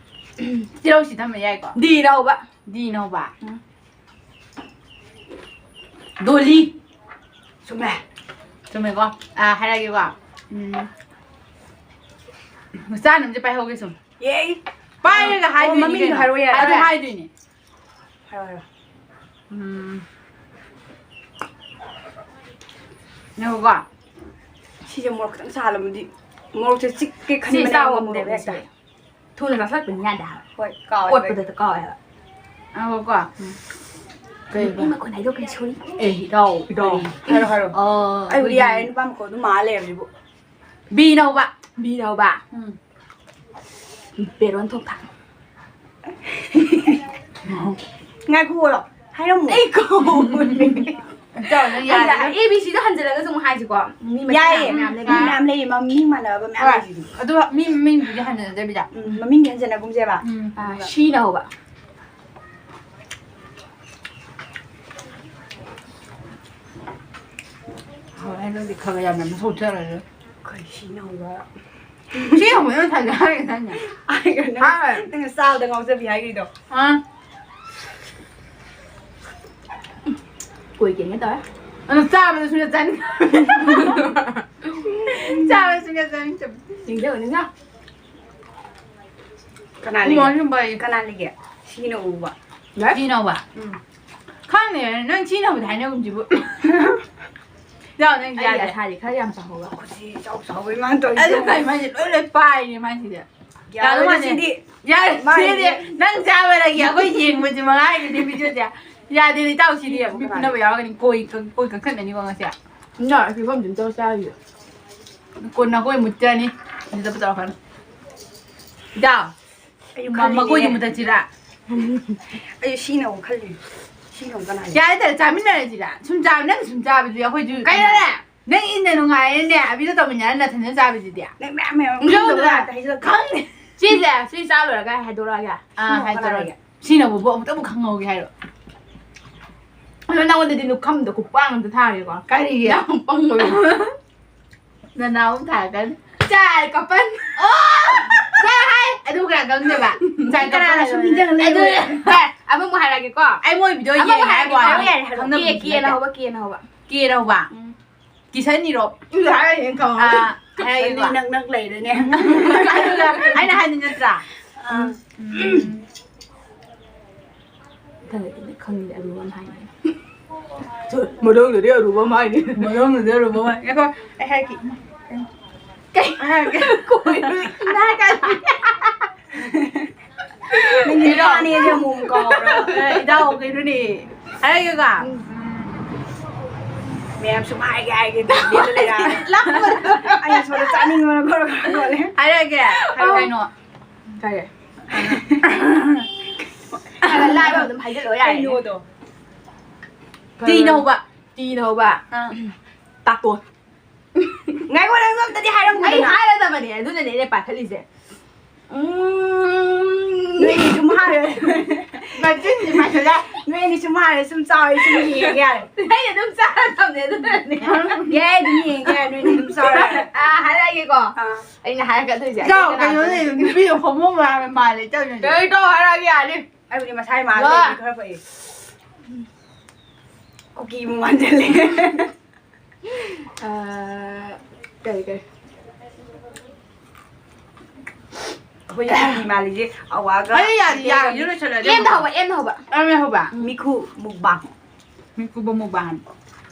ꯇꯤꯜꯍꯧꯁꯤ ꯊꯝꯕ ꯌꯥꯏꯀꯣ? ꯗꯤꯅ ꯍꯧꯕ꯫ ꯗꯤꯅ ꯍꯧꯕ꯫ ꯎꯝ꯫ ꯗꯣꯂꯤ꯫ ꯆꯨꯝꯃꯦ꯫ ꯆꯨꯝꯃꯦꯀꯣ? ꯑ, ꯍꯥꯏꯔꯛꯑꯒꯦꯀꯣ꯫ ꯎꯝ꯫ ꯃꯆꯥ ꯑꯃꯁꯦ ꯄꯥꯏꯍꯧꯒꯦ ꯁꯨꯝ꯫ ꯌꯦ꯫ ꯄꯥꯏꯔꯒ ꯑꯣ, ꯍꯥꯏꯗꯣꯏꯅꯤ ꯃꯃꯤꯡꯗꯣ ꯀꯩꯅꯣ꯫ ꯍꯥꯏꯔꯛꯑꯣ ꯌꯥꯔꯦ꯫ ꯑꯗꯨ ꯍꯥꯏꯗꯣꯏꯅꯤ꯫ ꯍꯥꯏꯔꯣ, ꯍꯥꯏꯔꯣ꯫ ꯎꯝ꯫ ꯉꯥꯏꯈꯣꯀꯣ꯫ ꯁꯤꯁꯦ ꯃꯣꯔꯣꯛ ꯈꯤꯇꯪ ꯁꯥꯍꯜꯂꯝꯃꯗꯤ, ꯃꯣꯔꯣꯛꯁꯦ ꯆꯤꯛꯀꯦ ꯁꯤ ꯈꯟꯕꯅꯦ ꯆꯥꯎ ꯉꯝꯗꯦꯕ ꯃꯣꯔꯣꯛꯁꯦ꯫ ꯍꯦꯛꯇ꯫ ꯊꯨꯅ ꯆꯥꯁꯤꯜꯂꯛꯄꯅꯤ ꯌꯥꯗꯦ ꯍꯥꯏꯕ꯫ ꯍꯣꯏ, ꯀꯥꯎꯋꯦ꯫ ꯀꯣꯠꯄꯗ ꯀꯥꯎꯋꯦ ꯍꯥꯏꯕ꯫ ꯉꯥꯏꯈꯣꯀꯣ꯫ ꯎꯝ꯫ ꯀꯩꯕ? ꯅꯨꯄꯤ ꯃꯈꯣꯟ ꯍꯥꯏꯗꯣꯛꯀꯅꯤ, sorry꯫ ꯑꯦ, ꯏꯇꯥꯎ, ꯏꯇꯥꯎ꯫ ꯀꯔꯤ? ꯍꯥꯏꯔꯣ, ꯍꯥꯏꯔꯣ꯫ ꯑ, ꯑꯩꯕꯨꯗꯤ ꯑꯩꯈꯣꯏꯒꯤ ꯌꯥꯔꯦ, ꯅꯨꯄꯥ ꯃꯈꯣꯟ ꯑꯗꯨꯝ ꯃꯥꯜꯂꯦ ꯍꯧꯖꯤꯛꯄꯨ꯫ ꯕꯤꯅ ꯍꯧꯕ꯫ ꯕꯤꯅ ꯍꯧꯕ꯫ ꯎꯝ꯫ ꯕꯦꯔꯣꯟ ꯊꯣꯛꯄ꯫ ꯉꯥꯏꯈꯣ, ꯍꯥꯏꯔꯝꯃꯣ꯫ ꯑꯩ ꯀꯧꯕꯅꯦ꯫ ꯏꯇꯥꯎ, ꯅꯪ ꯌꯥꯔꯦ꯫ ꯑꯩꯅ A B Cꯗ ꯍꯟꯖꯤꯜꯂꯒꯁꯨ ꯑꯃꯨꯛ ꯍꯥꯏꯁꯤꯀꯣ꯫ ꯃꯤ ꯃꯁꯤꯡ ꯌꯥꯏꯌꯦ, ꯌꯥꯝ ꯃꯤ ꯂꯩꯕꯅꯦ꯫ ꯃꯌꯥꯝ ꯂꯩꯌꯦ, ꯃꯃꯤꯡ ꯃꯥꯟꯅꯕ ꯃꯌꯥꯝ ꯍꯣꯏ꯫ ꯂꯩꯁꯤꯗꯤ꯫ ꯑꯗꯣ ꯃꯤ ꯃꯃꯤꯡꯗꯨꯗꯤ ꯍꯟꯖꯤꯟꯅꯗꯕꯤꯗ꯫ ꯎꯝ, ꯃꯃꯤꯡꯗꯤ ꯍꯟꯖꯤꯟꯅꯒꯨꯝꯁꯦꯕ꯫ ꯎꯝ꯫ ꯑꯥ, ꯁꯤꯅ ꯍꯧꯕ꯫ ꯍꯣꯏ, ꯅꯪꯗꯤ ꯈꯔ ꯈꯔ ꯌꯥꯝ ꯌꯥꯝ ꯊꯣꯛꯆꯔꯁꯨ꯫ ꯀꯩ ꯁꯤꯅ ꯍꯧꯕ? ꯁꯤ ꯍꯧꯕ ꯅꯪ ꯊꯥꯖ ꯍꯥꯏꯔꯦ ꯅꯪꯅ꯫ ꯑꯩ ꯅꯪ, ꯍꯥꯏꯔꯣꯏ꯫ ꯅꯪꯅ ꯆꯥꯕꯗ ꯉꯥꯎꯖꯕꯤ ꯍꯥꯏꯈ꯭ꯔꯤꯗꯣ꯫ ꯑꯥ꯫ ꯀꯣꯏ ꯀꯦꯟꯒꯦ ꯇꯧꯔꯦ꯫ ꯑꯗꯣ ꯆꯥꯕꯗ ꯁꯨꯡꯆꯥ ꯆꯥꯅꯤꯡ-, ꯆꯥꯕꯗ ꯁꯨꯡꯆꯥ ꯆꯥꯅꯤꯡꯗꯕ꯫ ꯅꯤꯡꯖꯪꯉꯨ, ꯅꯤꯡꯖꯪꯉꯨ꯫ ꯀꯅꯥ ꯎꯃꯣꯔꯣꯛ ꯂꯩꯒꯦ? ꯁꯨꯝ ꯄꯥꯏ꯫ ꯀꯅꯥ ꯂꯩꯒꯦ? ꯁꯤꯅ ꯎꯕ꯫ ꯁꯤꯅ ꯎꯕ? ꯎꯝ꯫ ꯈꯪꯗꯦ, ꯅꯪ ꯁꯤꯅ ꯎꯕꯗꯤ ꯍꯥꯏꯅꯒꯨꯝꯁꯤꯕꯨ꯫ ꯆꯥꯎ, ꯅꯪ ꯑꯩꯒꯤ ꯌꯥꯔꯦ꯫ ꯑꯁꯥꯗꯤ ꯈꯔ ꯌꯥꯝ ꯆꯥꯎꯍꯧꯕ꯫ ꯈꯨꯠꯁꯤ ꯆꯥꯎ ꯆꯥꯎꯕꯩ ꯃꯥꯅ ꯇꯧꯔꯤꯁꯦ꯫ ꯑꯗꯨ ꯀꯩ ꯃꯥꯏꯁꯦ ꯂꯣꯏ ꯂꯣꯏ ꯄꯥꯏꯔꯦ ꯃꯥꯏꯁꯤꯗꯤ꯫ ꯌꯥꯔꯣꯏ, ꯌꯥꯗꯧ ꯃꯥꯟꯗꯦ꯫ ꯁꯤꯗꯤ ꯌꯥꯔꯦ, ꯃꯥꯏꯁꯤꯗꯤ ꯁꯤꯗꯤ ꯅꯪ ꯆꯥꯕꯗꯒꯤ ꯑꯩꯈꯣꯏ ꯌꯦꯡꯕꯁꯦ ꯃꯉꯥꯏꯔꯦꯅꯦ ꯚꯤꯗꯤꯑꯣꯁꯦ꯫ ꯌꯥꯗꯦ, ꯏꯇꯥꯎ, ꯁꯤꯗꯤ ꯃꯤ ꯐꯨꯅꯕ ꯌꯥꯎꯔꯒꯅꯤ꯫ ꯀꯣꯏ ꯀꯛ-, ꯀꯣꯏ ꯀꯛꯊꯠꯅꯅꯤꯀꯣ ꯉꯁꯤ꯫ ꯅ ꯐꯤꯕꯝꯁꯤ ꯑꯝꯇ ꯆꯥꯈꯤꯒꯦ꯫ ꯀꯣꯟꯅ ꯑꯩꯈꯣꯏ ꯃꯨꯠꯆꯅꯤ꯫ ꯑꯗꯨꯗ ꯇꯧꯔꯛꯀꯅꯨ꯫ ꯏꯇꯥꯎ, ꯑꯩꯁꯨ ꯃ-, ꯈꯜꯂꯤꯅꯦ꯫ ꯃꯈꯣꯏꯗꯤ ꯃꯨꯠꯊꯠꯁꯤꯔꯥ? ꯑꯩꯁꯨ ꯁꯤꯅ ꯑꯃꯨꯛ ꯈꯜꯂꯤ꯫ ꯁꯤꯅ ꯑꯃꯨꯛ ꯀꯅꯥ ꯍꯥꯏꯒꯦ? ꯌꯥꯔꯦ, ꯇꯔꯦ, ꯆꯥꯃꯤꯟꯅꯔꯁꯤꯔꯥ? ꯁꯨꯝ ꯆꯥꯕ, ꯅꯪ ꯁꯨꯝ ꯆꯥꯕꯗꯨꯗꯤ ꯑꯩꯈꯣꯏꯁꯨ ꯀꯩꯅꯣꯅꯦ? ꯅꯪ ꯏꯟꯅ ꯅꯨꯡꯉꯥꯏꯔꯦꯅꯦ, ꯑꯕꯤꯗ ꯇꯧꯃꯤꯟꯅꯔ ꯅꯊꯟꯗ ꯆꯥꯕꯗꯨꯗꯤ꯫ ꯅꯪ ꯃꯌꯥꯝ ꯃꯌꯥꯝ ꯈꯪꯗꯕ꯭ꯔꯥ? ꯈꯪꯗꯕ꯭ꯔꯥ? ꯍꯥꯏꯖꯤꯜꯂꯛꯀꯅꯨ꯫ ꯈꯪꯗꯦ꯫ ꯁꯤꯁꯦ, ꯁꯤ ꯆꯥ ꯂꯣꯏꯔꯒ ꯍꯥꯏꯗꯣꯔꯛꯑꯒꯦ꯫ ꯑꯥ, ꯁꯤꯅ ꯍꯥꯏꯗꯣꯔꯛꯑꯒꯦ꯫ ꯀꯅꯥꯒꯤ? ꯁꯤꯅꯕꯨ ꯑꯃꯨꯛꯇꯕꯨ ꯈꯪꯍꯧꯒꯦ ꯍꯥꯏꯔꯣ? ꯑꯗꯣ ꯅꯪꯉꯣꯟꯗꯗꯤ ꯂꯨꯈꯝꯗꯣ ꯈꯨꯄꯥꯡ ꯑꯝꯇ ꯊꯥꯒꯦꯀꯣ꯫ ꯀꯔꯤꯒꯤ? ꯌꯥꯝ ꯄꯪꯕ꯫ ꯅꯅꯥꯎ ꯑꯃ ꯊꯥꯔꯛꯀꯅꯤ꯫ ꯆꯥꯏ ꯀꯥꯄꯟ꯫ ꯑꯣ! ꯆꯥꯏ ꯍꯥꯏ꯫ ꯑꯗꯨ ꯀꯌꯥ ꯈꯪꯗꯦꯕ꯫ ꯆꯥꯏ ꯀꯅꯥꯅ ꯀꯥꯄꯟ ꯁꯨꯝ ꯍꯥꯏꯕ꯫ ꯅꯤꯡꯁꯤꯡꯍꯜꯂꯦ? ꯑꯗꯨ, ꯍꯦ, ꯑꯃꯃꯨꯛ ꯍꯥꯏꯔꯛꯑꯒꯦꯀꯣ꯫ ꯑꯩ ꯃꯣꯏ ꯚꯤꯗꯤꯑꯣ ꯑꯃꯃꯨꯛ ꯌꯦꯡꯉꯦ ꯍꯥꯏꯕ ꯍꯥꯏꯔꯛꯑꯒꯦ, ꯋꯥꯅꯤ꯫ ꯍꯥꯏꯔꯛꯑꯒꯦ, ꯍꯥꯏꯔꯛꯑꯒꯦ꯫ ꯈꯪꯅꯕ ꯀꯦ, ꯀꯦꯅ ꯅꯠꯇꯦ꯫ ꯍꯧꯕ, ꯀꯦꯅ ꯍꯧꯕ꯫ ꯀꯦꯅ ꯍꯧꯕ? ꯎꯝ꯫ ꯀꯤꯁꯟ ꯏꯔꯣꯞ꯫ ꯑꯗꯨ ꯍꯥꯏꯔꯛꯑꯦꯅ ꯈꯪꯍꯧꯗꯦ꯫ ꯑꯥ, ꯍꯥꯏꯔꯛꯑꯦꯕ꯫ ꯅꯪ, ꯅꯪ ꯂꯩꯔꯦꯅꯦ꯫ ꯑꯗꯨꯒ ꯑꯩꯅ ꯍꯥꯏꯅꯤ ꯅꯠꯇ꯭ꯔꯥ? ꯑꯥ꯫ ꯎꯝ꯫ ꯃꯊꯪꯗꯗꯤ ꯈꯪꯗꯦ, ꯑꯔꯨꯕ ꯑꯃ ꯍꯥꯏꯅꯤ꯫ ꯃꯊꯪꯗꯗꯤ ꯑꯔꯨꯕ ꯑꯃ ꯍꯥꯏꯅꯤ꯫ ꯃꯊꯪꯗꯗꯤ ꯑꯔꯨꯕ ꯑꯃ ꯍꯥꯏꯅꯤ꯫ ꯉꯥꯏꯈꯣ, ꯑꯩ ꯍꯥꯏꯔꯛꯀꯦ꯫ ꯀꯩ? ꯑꯩ ꯍꯥꯏꯔꯛꯀꯦ꯫ ꯀꯣꯏꯔꯣꯏ꯫ ꯅꯪꯒꯤ ꯀꯩꯅꯣ? ꯅꯨꯄꯥꯅꯦꯁꯦ ꯑꯃꯨꯛ ꯑꯃꯨꯛ ꯀꯥꯎꯔꯦ꯫ ꯑꯦ, ꯏꯇꯥꯎ, ꯀꯩꯅꯣꯅꯦ? ꯍꯥꯏꯔꯒꯦꯀꯣ? ꯎꯝ꯫ ꯃꯌꯥꯝ ꯁꯨꯝ ꯍꯥꯏꯒꯦ, ꯍꯥꯏꯒꯦ, ꯂꯦꯞꯄ ꯂꯩꯔꯦ꯫ ꯂꯥꯛꯄꯗꯣ꯫ ꯑꯩꯅ ꯁꯣꯝꯗ ꯆꯥꯅꯤꯡꯕꯅ ꯈꯣꯔ ꯈꯣꯔ ꯈꯣꯠꯂꯦ꯫ ꯍꯥꯏꯔꯒꯦ? ꯍꯥꯏꯔꯣ꯫ ꯀꯩꯅꯣ? ꯀꯔꯤ? ꯂꯥꯏꯕ ꯑꯗꯨꯝ ꯍꯥꯏꯖꯤꯜꯂꯣ ꯌꯥꯔꯦ꯫ ꯀꯩꯅꯣꯗꯣ? ꯇꯤꯅ ꯍꯧꯕ꯫ ꯇꯤꯅ ꯍꯧꯕ? ꯑꯥ꯫ ꯇꯥꯇꯣꯟ꯫ ꯉꯥꯏꯈꯣ, ꯅꯪꯁꯨ ꯑꯝꯇꯗꯤ ꯍꯥꯏꯔꯝꯃꯨꯗꯅ꯫ ꯑꯩ ꯍꯥꯏꯔꯗꯕꯅꯦ, ꯑꯗꯨꯅꯅꯦ ꯑꯩꯅ ꯄꯥꯏꯈꯠꯂꯤꯁꯦ꯫ ꯎꯝ꯫ ꯅꯣꯏꯅꯤ ꯁꯨꯝ ꯍꯥꯏꯔꯦ꯫ ꯃꯆꯤꯟꯁꯤ ꯄꯥꯏꯈꯠꯂꯦ꯫ ꯅꯣꯏꯅꯤ ꯁꯨꯝ ꯍꯥꯏꯔꯦ, ꯁꯨꯝ ꯆꯥꯎꯔꯦ, ꯁꯨꯝ ꯌꯦꯡꯉꯒꯦ ꯌꯥꯔꯦ꯫ ꯑꯩ ꯑꯗꯨꯝ ꯆꯥꯔꯗꯕꯅꯦ, ꯑꯗꯨꯅꯅꯦ꯫ ꯌꯥꯏ, ꯑꯗꯨꯝ ꯌꯦꯡꯉꯒꯦ ꯌꯥꯔꯦ, ꯅꯣꯏꯅꯤ ꯑꯗꯨꯝ ꯆꯥꯎꯔꯦ꯫ ꯑꯥ, ꯍꯥꯏꯔꯛꯑꯒꯦꯀꯣ꯫ ꯑꯥ꯫ ꯑꯩꯅ ꯍꯥꯏꯔꯛꯀꯗꯣꯏꯁꯦ꯫ ꯏꯆꯥꯎ, ꯑꯩ ꯀꯅꯥ ꯀꯩꯅꯣꯅꯦ, ꯈꯪꯅꯤ? ꯅꯨꯄꯤꯒ ꯈꯣꯡꯕ ꯃꯥꯜꯂꯦ, ꯏꯆꯥꯎ, ꯏꯆꯥꯎ꯫ ꯀꯩꯅꯣ ꯇꯧ, ꯍꯥꯏꯔꯛꯑꯒꯦ ꯌꯥꯔꯦ꯫ ꯑꯩꯕꯨꯗꯤ ꯃꯁꯥꯏ ꯃꯥꯜꯂꯦ, ꯋꯥ꯫ ꯑꯩꯗꯤ ꯈꯔ ꯐꯩ꯫ ꯀꯨꯀꯤ ꯑꯃꯨꯛ ꯃꯥꯟꯁꯤꯜꯂꯦ꯫ ꯑꯥ, ꯀꯔꯤ, ꯀꯔꯤ? ꯑꯩꯈꯣꯏ ꯀꯨꯀꯤ ꯃꯥꯜꯂꯤꯁꯦ ꯑꯋꯥꯒ ꯑꯩ ꯌꯥꯔꯦ, ꯌꯥꯔꯦ, ꯂꯣꯏꯁꯜꯂꯦ, ꯑꯦꯝꯗ ꯍꯧꯕ, ꯑꯦꯝꯗ ꯍꯧꯕ꯫ ꯑꯦꯝꯗ ꯍꯧꯕ? ꯃꯤꯈꯨ ꯃꯨꯛꯕꯥꯡ꯫ ꯃꯤꯈꯨꯕ ꯃꯨꯛꯕꯥꯡ꯫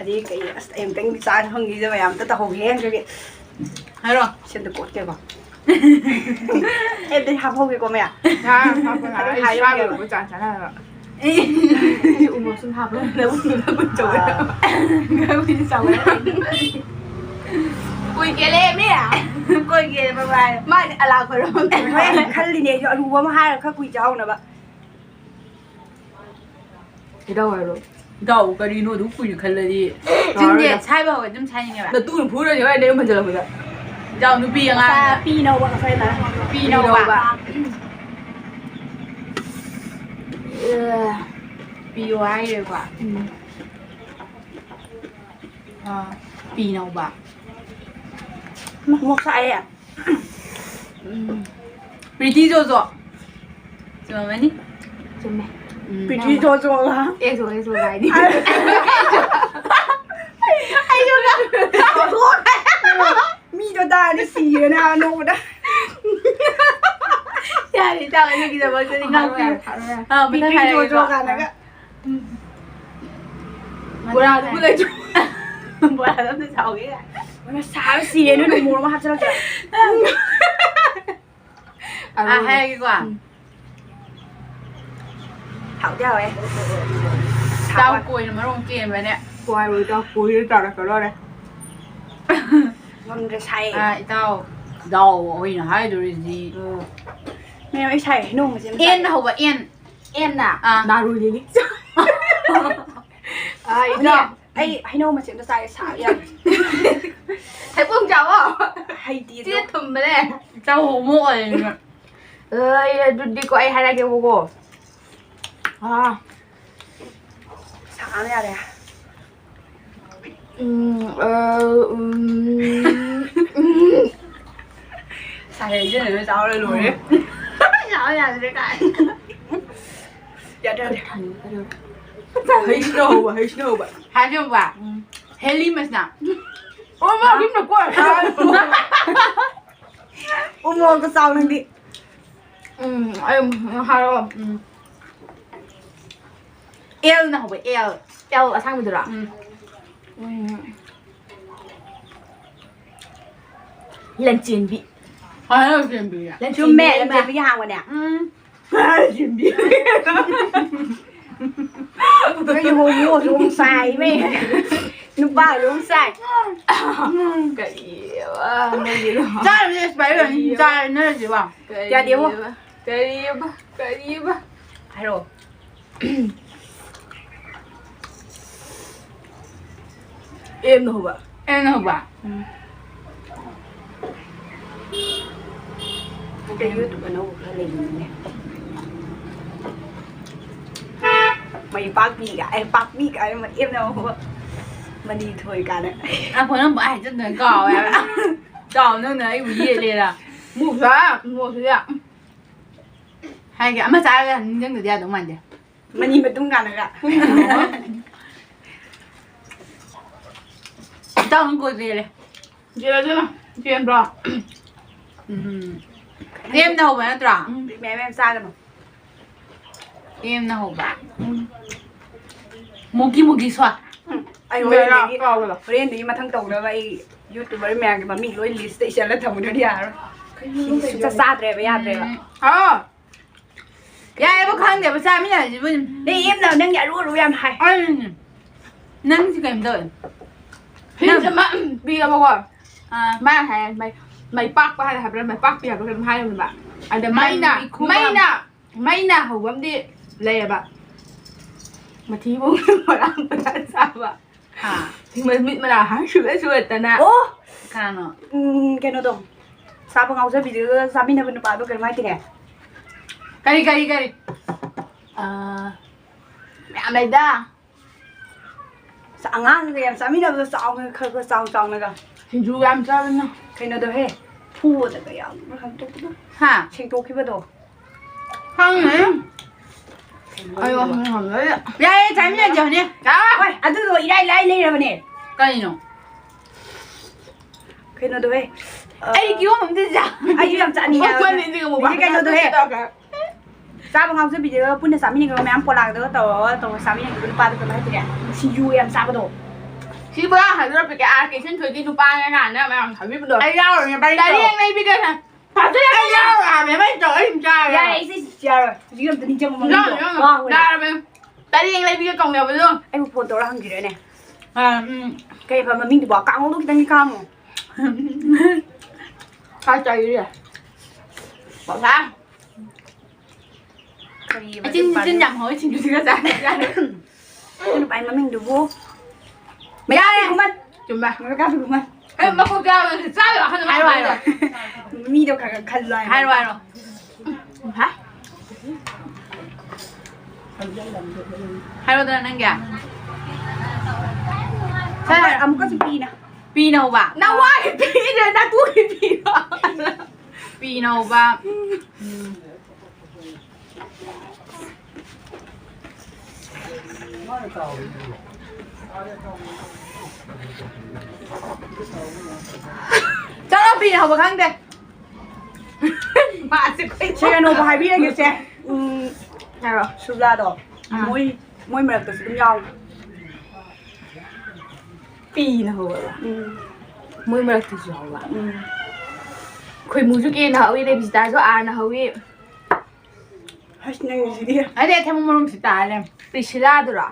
ꯑꯗꯩ ꯀꯩ, ꯑꯁ, ꯑꯩ ꯑꯃꯨꯛꯇꯪꯗꯤ ꯆꯥ ꯐꯪꯈꯤꯗꯕ ꯃꯌꯥꯝ ꯑꯝꯇ ꯇꯧꯍꯧꯒꯦ ꯍꯥꯏꯔꯒꯦ꯫ ꯍꯥꯏꯔꯣ꯫ ꯁꯦꯝꯗ ꯀꯣꯠꯀꯦꯀꯣ꯫ ꯑꯦ, ꯑꯗꯩ ꯍꯥꯞꯍꯧꯒꯦꯀꯣ ꯃꯌꯥꯝ꯫ ꯍꯥ, ꯍꯥꯞꯄꯣ, ꯍꯥ꯫ ꯑꯗꯨ ꯑꯩ ꯍꯥꯏꯔꯝꯒꯦꯕ꯫ ꯆꯥ ꯂꯣꯏꯔꯕ ꯆꯥ ꯆꯥꯅꯅꯕ꯫ ꯎꯃꯣꯔꯣꯛ ꯁꯨꯝ ꯍꯥꯞꯄ ꯂꯧꯕꯗ ꯆꯥꯎꯋꯦ꯫ ꯈꯔꯕꯨꯗꯤ ꯆꯥꯎꯋꯦ꯫ ꯀꯣꯏ ꯀꯦꯂꯦ ꯃꯤ꯫ ꯀꯣꯏ ꯀꯦꯂꯦ ꯕꯕꯥꯏ꯫ ꯃꯥꯗꯤ ꯑꯂꯥ ꯈꯣꯏꯔꯝꯃꯦ꯫ ꯍꯣꯔꯦꯟ ꯈꯜꯂꯤꯅꯦ ꯑꯩꯁꯨ ꯑꯔꯨꯕ ꯑꯃ ꯍꯥꯏꯔꯒ ꯈꯔ ꯀꯨꯏ ꯆꯥꯍꯧꯅꯕ꯫ ꯏꯇꯥꯎ ꯍꯥꯏꯔꯣ꯫ ꯏꯇꯥꯎ ꯀꯔꯤꯅꯣ ꯑꯗꯨꯛ ꯀꯨꯏꯅ ꯈꯜꯂꯗꯤ? ꯆꯤꯟꯁꯦ ꯁꯥꯏꯕ ꯍꯧꯔꯦ ꯑꯗꯨꯝ ꯁꯥꯏꯅꯤꯡꯉꯦꯕ꯫ ꯅꯇꯨꯅ ꯐꯨꯔꯅꯤ ꯍꯣꯔꯦꯟ ꯅꯌꯨꯝ ꯍꯟꯖꯜꯂꯛꯄꯗ꯫ ꯏꯇꯥꯎ ꯅꯨꯄꯤ ꯑꯉꯥꯡ꯫ ꯄꯤ ꯅꯧꯕ ꯉꯁꯥꯏꯅ꯫ ꯄꯤ ꯅꯧꯕ꯫ ꯄꯤꯌꯣ ꯍꯥꯏꯔꯦꯀꯣ꯫ ꯑꯥ, ꯄꯤ ꯅꯧꯕ꯫ ꯃꯣꯛ ꯁꯥꯏꯌꯦ꯫ ꯎꯝ꯫ ꯄ꯭ꯔꯤꯇꯤ ꯖꯣꯖꯣ꯫ ꯆꯨꯝꯃꯝꯃꯅꯤ꯫ ꯆꯨꯝꯃꯦ꯫ ꯎꯝ, ꯄ꯭ꯔꯤꯇꯤ ꯖꯣꯖꯣꯒ꯫ ꯑꯦꯖꯣ, ꯑꯦꯖꯣ ꯍꯥꯏꯗꯤ꯫ ꯃꯤꯗꯣ ꯇꯥꯔꯗꯤ ꯁꯤꯔꯦꯅꯦ ꯍꯥꯏꯕ ꯅꯣꯛꯄꯗ꯫ ꯌꯥꯔꯦ, ꯏꯇꯥꯎ, ꯑꯗꯨꯒꯤꯗꯃꯛꯇꯗꯤ ꯉꯥꯛꯄꯤꯌꯨ꯫ ꯍꯥꯏꯔꯣ, ꯍꯥꯏꯔꯣ꯫ ꯑꯥ, ꯃꯊꯪ ꯄ꯭ꯔꯤꯇꯤ ꯍꯥꯏꯔꯒꯦꯀꯣ꯫ ꯖꯣꯖꯣ ꯀꯥꯟꯅꯒ꯫ ꯕꯣꯔꯥꯗꯨꯕꯨ ꯂꯩꯇ꯭ꯔꯣ? ꯕꯣꯔꯥꯗꯣ ꯑꯝꯇ ꯆꯥꯎꯒꯦ꯫ ꯃꯣꯏꯅ ꯁꯥꯕ ꯁꯤꯔꯦ ꯅꯣꯏ ꯃꯣꯔꯣꯛ ꯑꯃ ꯍꯥꯞꯆꯤꯜꯂꯛꯇ꯭ꯔꯥ? ꯑꯥ, ꯍꯥꯏꯔꯒꯦꯀꯣ꯫ ꯎꯝ꯫ ꯍꯥꯎꯗꯤ ꯍꯥꯎꯋꯦ꯫ ꯏꯇꯥꯎ ꯀꯣꯏꯅ ꯃꯔꯣꯡ ꯆꯦꯟꯕꯅꯦ꯫ ꯀꯣꯏꯔꯣ ꯏꯇꯥꯎ, ꯀꯣꯏꯔ ꯇꯥꯔꯛꯀꯗꯧꯔꯦ꯫ ꯉꯝꯗ꯭ꯔꯦ ꯁꯥꯏꯌꯦ꯫ ꯑꯥ, ꯏꯇꯥꯎ, ꯏꯇꯥꯎ ꯑꯩꯅ ꯍꯥꯏꯗꯣꯔꯤꯁꯤ꯫ ꯃꯌꯥꯝ ꯑꯩ ꯁꯥꯏ ꯍꯩꯅꯧ ꯃꯆꯦꯠ ꯑꯃ ꯑꯦꯟ ꯆꯥꯒꯦ꯫ ꯍꯧꯕ ꯑꯦꯟ꯫ ꯑꯦꯟꯅ? ꯑꯥ꯫ ꯅꯥꯔꯨ ꯂꯤꯂꯤ꯫ ꯑꯥ, ꯏꯇꯥꯎ꯫ ꯑꯩ ꯍꯩꯅꯧ ꯃꯆꯦꯠ ꯑꯃ ꯆꯥꯒꯦ ꯁꯥꯕ ꯌꯥꯝ꯫ ꯍꯩꯕꯣꯡ ꯆꯥꯎꯋꯣ꯫ ꯍꯩꯇꯦ ꯑꯗꯣ꯫ ꯆꯦ ꯊꯨꯝꯕꯅꯦ꯫ ꯏꯇꯥꯎ ꯍꯣꯃꯣ ꯑꯣꯏꯔꯦꯅꯦ꯫ ꯑꯩ ꯑꯗꯨꯗꯤꯀꯣ ꯑꯩ ꯍꯥꯏꯔꯛꯑꯒꯦꯕꯀꯣ꯫ ꯑꯥ꯫ ꯁꯥꯕꯅ ꯌꯥꯔꯦ꯫ ꯎꯝ, ꯑ, ꯎꯝ, ꯎꯝ꯫ ꯁꯥꯏ ꯍꯩꯖꯤꯜꯂꯒ ꯆꯥꯎꯔ ꯂꯣꯏꯔꯦ꯫ ꯆꯥꯎ ꯌꯥꯗ꯭ꯔꯦ ꯀꯥꯏ꯫ ꯌꯥꯗ꯭ꯔꯦ, ꯌꯥꯗ꯭ꯔꯦ꯫ ꯍꯩꯁꯤꯅ ꯍꯧꯕ, ꯍꯩꯁꯤꯅ ꯍꯧꯕ꯫ ꯍꯥꯏꯖꯧꯕ꯫ ꯎꯝ꯫ ꯍꯦꯂꯤ ꯃꯁꯤꯅ꯫ ꯑꯣ, ꯃꯥ ꯍꯧꯖꯤꯛꯅ ꯀꯣꯏ꯫ ꯎ ꯃꯣꯔꯣꯛꯇꯣ ꯆꯥꯎ ꯅꯪꯗꯤ꯫ ꯎꯝ, ꯑꯩ ꯑꯃꯨꯛ ꯍꯥꯏꯔꯛꯑꯣ꯫ ꯎꯝ꯫ ꯑꯦꯜꯅ ꯍꯧꯕ, ꯑꯦꯜ꯫ ꯑꯦꯜ ꯑꯁꯥꯡꯕꯤꯗꯨꯔꯣ? ꯎꯝ꯫ ꯎꯝ꯫ ꯂꯟꯆꯦꯟꯕꯤ꯫ ꯍꯣꯏ, ꯂꯟꯆꯦꯟꯕꯤ꯫ ꯂꯟꯆꯦꯟꯕꯤ ꯆꯨꯝꯃꯦ, ꯍꯥꯏꯕ꯫ ꯂꯟꯆꯦꯟꯕꯤꯒꯤ ꯍꯥꯡꯕꯅꯦ꯫ ꯎꯝ꯫ ꯂꯟꯆꯦꯟꯕꯤ꯫ ꯅꯣꯏ ꯍꯣꯃꯣꯁꯨ ꯑꯃꯨꯛ ꯆꯥꯏ, ꯏꯃꯩ꯫ ꯅꯨꯄꯥꯁꯨ ꯑꯃꯨꯛ ꯆꯥꯏ꯫ ꯀꯔꯤꯕ ꯅꯣꯏꯒꯤꯗꯣ? ꯆꯥꯔꯨꯁꯦ, ꯁꯨꯃꯥꯏꯅ ꯇꯧꯔꯅꯤ꯫ ꯀꯔꯤꯕ? ꯆꯥꯔꯦ, ꯅꯣꯏ ꯍꯧꯖꯤꯛꯐꯥꯎ꯫ ꯌꯥꯗꯦꯕꯣ꯫ ꯀꯔꯤꯕ? ꯀꯔꯤꯕ? ꯀꯔꯤꯕ? ꯍꯥꯏꯔꯛꯑꯣ꯫ ꯑꯦꯝꯅ ꯍꯧꯕ꯫ ꯑꯦꯝꯅ ꯍꯧꯕ꯫ ꯎꯝ꯫ ꯅꯠꯇꯦ, YouTube ꯑꯅꯧꯕ ꯈꯔ ꯂꯩꯕꯅꯤꯅꯦ꯫ ꯃꯩ ꯄꯥꯛꯄꯤ ꯀꯥꯏ, ꯄꯥꯛꯄꯤ ꯀꯥꯏ, ꯑꯦꯝꯅ ꯍꯧꯕ꯫ ꯃꯅꯤꯊꯣꯏ ꯀꯥꯏꯅ꯫ ꯑꯩꯈꯣꯏꯅ ꯑꯃꯨꯛ ꯍꯥꯏꯖꯟꯗꯅ ꯀꯥꯎꯋꯦ ꯍꯥꯏꯕ꯫ ꯆꯥꯎ ꯅꯪꯅ ꯑꯩꯕꯨ ꯌꯦꯠꯂꯦꯅ꯫ ꯃꯣꯛꯁꯨ ꯌꯥ, ꯃꯣꯛꯁꯨ ꯌꯥ꯫ ꯍꯥꯏꯒꯦ, ꯑꯃ ꯆꯥꯔꯒ ꯅꯤꯡꯁꯤꯡꯗꯗꯤ ꯌꯥꯗꯧ ꯃꯥꯟꯗꯦ꯫ ꯃꯅꯤ ꯃꯇꯨꯝ ꯀꯥꯟꯅꯒ꯫ ꯏꯇꯥꯎ ꯅꯪ ꯀꯣꯏ ꯆꯦꯜꯂꯦ꯫ ꯆꯦꯜꯂꯣ, ꯆꯦꯜꯂꯣ꯫ ꯆꯦꯟꯕ꯭ꯔꯣ? ꯎꯝ꯫ ꯑꯦꯝꯅ ꯍꯧꯕ ꯅꯠꯇ꯭ꯔꯣ? ꯎꯝ, ꯃꯌꯥꯝ ꯃꯌꯥꯝ ꯆꯥꯒꯅꯨ꯫ ꯑꯦꯝꯅ ꯍꯧꯕ꯫ ꯎꯝ꯫ ꯃꯨꯒꯤ ꯃꯨꯒꯤ ꯁ꯭ꯋꯥ꯫ ꯎꯝ, ꯑꯩ ꯃꯦꯔꯥ ꯍꯣꯔꯦꯟꯗꯒꯤ, ꯀꯥꯎꯕꯗꯣ꯫ ꯍꯣꯔꯦꯟꯗꯒꯤ ꯃꯊꯪ ꯇꯧꯅꯕ ꯑꯩ YouTuber ꯃꯌꯥꯝꯒꯤ ꯃꯃꯤꯡ ꯂꯣꯏ list ꯏꯁꯜꯂ ꯊꯝꯃꯨꯗ꯭ꯔꯗꯤ ꯌꯥꯔꯔꯣꯏ꯫ ꯁꯤ ꯁꯨꯡꯆꯥ ꯆꯥꯗ꯭ꯔꯦꯕ, ꯌꯥꯗ꯭ꯔꯦꯕ꯫ ꯎꯝ꯫ ꯑꯥ꯫ ꯌꯥꯏꯌꯦꯕ, ꯈꯪꯗꯦꯕ, ꯆꯥꯃꯤꯟꯅꯔꯁꯤꯕꯨ꯫ ꯅꯪ ꯑꯦꯝꯅ ꯅꯪꯒꯤ ꯑꯔꯨ ꯑꯔꯨ ꯌꯥꯝ ꯍꯥꯏ꯫ ꯑꯩ, ꯅꯪꯁꯤ ꯀꯩꯅꯣ ꯇꯧꯋꯦ꯫ Hints ꯑꯃ, ꯎꯝ, ꯄꯤꯔꯕꯀꯣ꯫ ꯑꯥ꯫ ꯃꯥꯅ ꯍꯥꯏ, ꯃꯩ, ꯃꯩ ꯄꯥꯛꯄ ꯍꯥꯏꯅ ꯍꯥꯏꯕ꯭ꯔꯥ, ꯃꯩ ꯄꯥꯛꯄꯤ ꯍꯥꯏꯕ꯭ꯔꯥ ꯀꯩꯅꯣꯝ ꯍꯥꯏꯕꯅꯦꯕ꯫ ꯑꯗ ꯃꯩꯅ, ꯃꯩ ꯈꯨꯕ ꯃꯩꯅ, ꯃꯩꯅ ꯍꯧꯕ ꯑꯃꯗꯤ ꯂꯩꯌꯦꯕ꯫ ꯃꯊꯤꯕꯣꯡ ꯃꯔꯥꯡ ꯃꯔꯥꯡ ꯆꯥꯕ꯫ ꯍꯥ꯫ ꯃꯤꯠ ꯃꯅꯥ ꯍꯥꯡ ꯁꯨꯡꯂꯦ ꯁꯨꯡꯂꯦꯠꯇꯅ꯫ ꯑꯣ! ꯀꯅꯥꯅꯣ? ꯎꯝ, ꯀꯩꯅꯣꯗꯣ꯫ ꯆꯥꯕ ꯉꯥꯎꯖꯕꯤꯗꯨꯒ ꯆꯥꯃꯤꯟꯅꯕ ꯅꯨꯄꯥꯗꯣ ꯀꯩꯅꯣꯝ ꯍꯥꯏꯇꯦꯅꯦ꯫ ꯀꯔꯤ, ꯀꯔꯤ, ꯀꯔꯤ? ꯑꯥ, ꯃꯌꯥꯝ ꯂꯩꯗ꯫ ꯑꯁ, ꯑꯉꯥꯡꯒ ꯌꯥꯝ ꯆꯥꯃꯤꯟꯅꯕꯗꯣ ꯆꯥꯎꯅ, ꯈꯔ ꯈꯔ ꯆꯥꯎ ꯆꯥꯎꯅꯒ꯫ ꯁꯤꯡꯖꯨ ꯌꯥꯝ ꯆꯥꯕꯅ꯫ ꯀꯩꯅꯣꯗꯣꯍꯦ, ꯐꯨꯕꯗꯒ ꯌꯥꯝ ꯍꯟꯗꯣꯛꯄꯗꯣ꯫ ꯍꯥ? ꯁꯦꯡꯗꯣꯛꯈꯤꯕꯗꯣ꯫ ꯈꯪꯉꯦ꯫ ꯀꯩꯅꯣ ꯑꯩ ꯋꯥꯈꯜ ꯈꯪꯗꯣꯏꯅꯣ? ꯉꯝꯗꯣꯏꯗ꯫ ꯌꯥꯏꯌꯦ, ꯆꯥꯃꯤꯟꯅꯁꯦ, ꯍꯣꯅꯦ꯫ ꯆꯥ-, ꯍꯣꯏ, ꯑꯗꯨꯗꯣ ꯏꯔꯥꯏ ꯂꯥꯏ ꯂꯩꯔꯕꯅꯦ꯫ ꯀꯩꯅꯣ? ꯀꯩꯅꯣꯗꯣꯍꯦ, ꯑ, ꯑꯩ ꯀꯤꯍꯣꯝ ꯑꯝꯇ ꯆꯥ-, ꯑꯩꯁꯨ ꯌꯥꯝ ꯆꯥꯅꯤꯡꯉꯦ ꯍꯥꯏꯕ꯫ ꯀꯤꯍꯣꯝ ꯆꯥꯅꯤꯡꯉꯦ, ꯃꯨꯛꯕꯥꯡ ꯑꯗꯒꯤ ꯀꯩꯅꯣꯗꯣꯍꯦ, ꯇꯧꯔꯒ꯫ ꯆꯥꯕ ꯉꯥꯎꯖꯕꯤꯗꯨꯒ ꯄꯨꯟꯅ ꯆꯥꯃꯤꯟꯅꯩꯀꯣ, ꯃꯌꯥꯝ ꯄꯣꯂꯥꯡꯗꯒ ꯇꯧꯔꯒ ꯇꯧꯔꯒ ꯆꯥꯃꯤꯟꯅꯩꯀꯣ, ꯅꯨꯄꯥꯗꯣ ꯀꯩꯅꯣ ꯍꯥꯏꯇꯥꯔꯦ, ꯁꯤꯡꯖꯨ ꯌꯥꯝ ꯆꯥꯕꯗꯣ꯫ ꯁꯤ ꯕꯣꯔꯥ ꯍꯥꯏꯗꯣꯔꯛꯄꯤꯒꯦ, ꯑꯥꯔ ꯀꯦ ꯁꯦꯟꯊꯣꯏꯒꯤ ꯅꯨꯄꯥ ꯉꯔꯥꯡꯅ ꯃꯌꯥꯝ ꯊꯥꯕꯤꯕꯗꯣ꯫ ꯑꯩ ꯌꯥꯎꯔꯣꯏꯅꯦ, ꯕꯥꯏ, ꯇꯧ꯫ ꯇꯔꯦꯡ ꯂꯩꯕꯤꯒꯦ꯫ ꯐꯖꯅ ꯑꯩ ꯌꯥꯎꯔꯣꯏ ꯍꯥꯏꯕꯅꯦ, ꯕꯥꯏ, ꯇꯧ꯫ ꯑꯩ ꯑꯗꯨꯝ ꯆꯥꯔꯣꯏ꯫ ꯌꯥꯔꯦ, ꯏꯆꯦ, ꯆꯤꯆꯤ ꯌꯥꯔꯣꯏ꯫ ꯍꯧꯖꯤꯛ ꯑꯝꯇ ꯅꯤꯡꯁꯤꯡꯉꯨ ꯃꯃꯤꯡꯗꯣ꯫ ꯌꯥꯔꯣꯏ, ꯌꯥꯔꯣꯏ꯫ ꯉꯥꯎꯈ꯭ꯔꯦ꯫ ꯌꯥꯔꯕꯅꯦ꯫ ꯇꯔꯦꯡ ꯂꯩꯕꯤꯒꯦ ꯀꯧꯅꯕꯗꯣ꯫ ꯑꯩꯕꯨ ꯐꯣꯟ ꯇꯧꯔ ꯍꯪꯈꯤꯔꯦꯅꯦ꯫ ꯑ, ꯎꯝ꯫ ꯀꯩꯕ ꯃꯃꯤꯡꯗꯨꯕꯣ? ꯀꯥꯡꯍꯧꯗꯣ ꯈꯤꯇꯪꯗꯤ ꯈꯥꯝꯃꯣ꯫ ꯈꯔ ꯆꯥꯏꯔꯤꯌꯦ꯫ ꯄꯥꯎꯁꯥ꯫ ꯀꯔꯤ ꯏꯆꯤꯟ, ꯃꯆꯤꯟ ꯏꯆꯤꯟ ꯄꯥꯟ-, ꯌꯥꯝ ꯍꯧꯋꯦ, ꯁꯤꯡꯖꯨꯁꯤꯒ ꯆꯥꯅ ꯆꯥꯅ꯫ ꯅꯪ ꯅꯨꯄꯥꯒꯤ ꯃꯃꯤꯡꯗꯨꯕꯨ? ꯌꯥꯔꯦ꯫ ꯃꯩꯔꯥꯕꯤ ꯈꯨꯃꯟ꯫ ꯆꯨꯝꯕ꯫ ꯃꯩꯔꯥꯕꯤ ꯈꯨꯃꯟ꯫ ꯑꯦ, ꯃꯀꯣꯛ ꯆꯥꯕ ꯆꯥꯕ ꯍꯥꯏꯅ ꯍꯥꯏꯔꯣ, ꯍꯥꯏꯔꯣ꯫ ꯃꯤꯗꯣ ꯈꯔ ꯈꯔ ꯈꯜꯂꯣ ꯍꯥꯏꯕ꯫ ꯍꯥꯏꯔꯣ, ꯍꯥꯏꯔꯣ꯫ ꯍꯥ? ꯍꯥꯏꯔꯣꯗꯅ ꯅꯪꯒꯤ꯫ ꯑꯃꯨꯛꯀ-, ꯑꯃꯨꯛꯀꯁꯨ ꯄꯤꯅ꯫ ꯄꯤꯅ ꯍꯧꯕ? ꯅꯋꯥꯒꯤ ꯄꯤꯅ, ꯅꯇꯨꯒꯤ ꯄꯤꯅ꯫ ꯄꯤꯅ ꯍꯧꯕ꯫ ꯎꯝ꯫ ꯆꯠꯂꯣ, ꯄꯤꯅ ꯍꯧꯕ ꯈꯪꯗꯦ꯫ ꯃꯥꯁꯦ ꯑꯩꯈꯣꯏ ꯁꯦ, ꯀꯩꯅꯣꯕꯨ ꯍꯥꯏꯕꯤꯔꯒꯦꯁꯦ꯫ ꯎꯝ, ꯍꯥꯏꯔꯣ꯫ ꯁꯨꯖꯥꯗꯣ꯫ ꯑꯥ꯫ ꯃꯣꯏ, ꯃꯣꯏ ꯃꯔꯛꯇꯁꯨ ꯑꯗꯨꯝ ꯌꯥꯎꯋꯦ꯫ ꯄꯤꯅ ꯍꯧꯕ꯫ ꯎꯝ꯫ ꯃꯣꯏ ꯃꯔꯛꯇꯁꯨ ꯌꯥꯎꯕ꯫ ꯎꯝ꯫ ꯈꯣꯏꯃꯨꯁꯨ ꯀꯦꯅ ꯍꯧꯋꯤ, ꯔꯦꯕꯤꯁꯇꯥꯁꯨ ꯑꯥꯔꯅ ꯍꯧꯋꯤ꯫ ꯑꯁ, ꯅꯪꯒꯤꯁꯤꯗꯤ꯫ ꯑꯗꯩ ꯑꯊꯦꯡꯕ ꯃꯔꯨꯝꯁꯤ ꯇꯥꯔꯦ꯫ ꯄ꯭ꯔꯤꯁꯤꯂꯥꯗꯨꯔꯣ?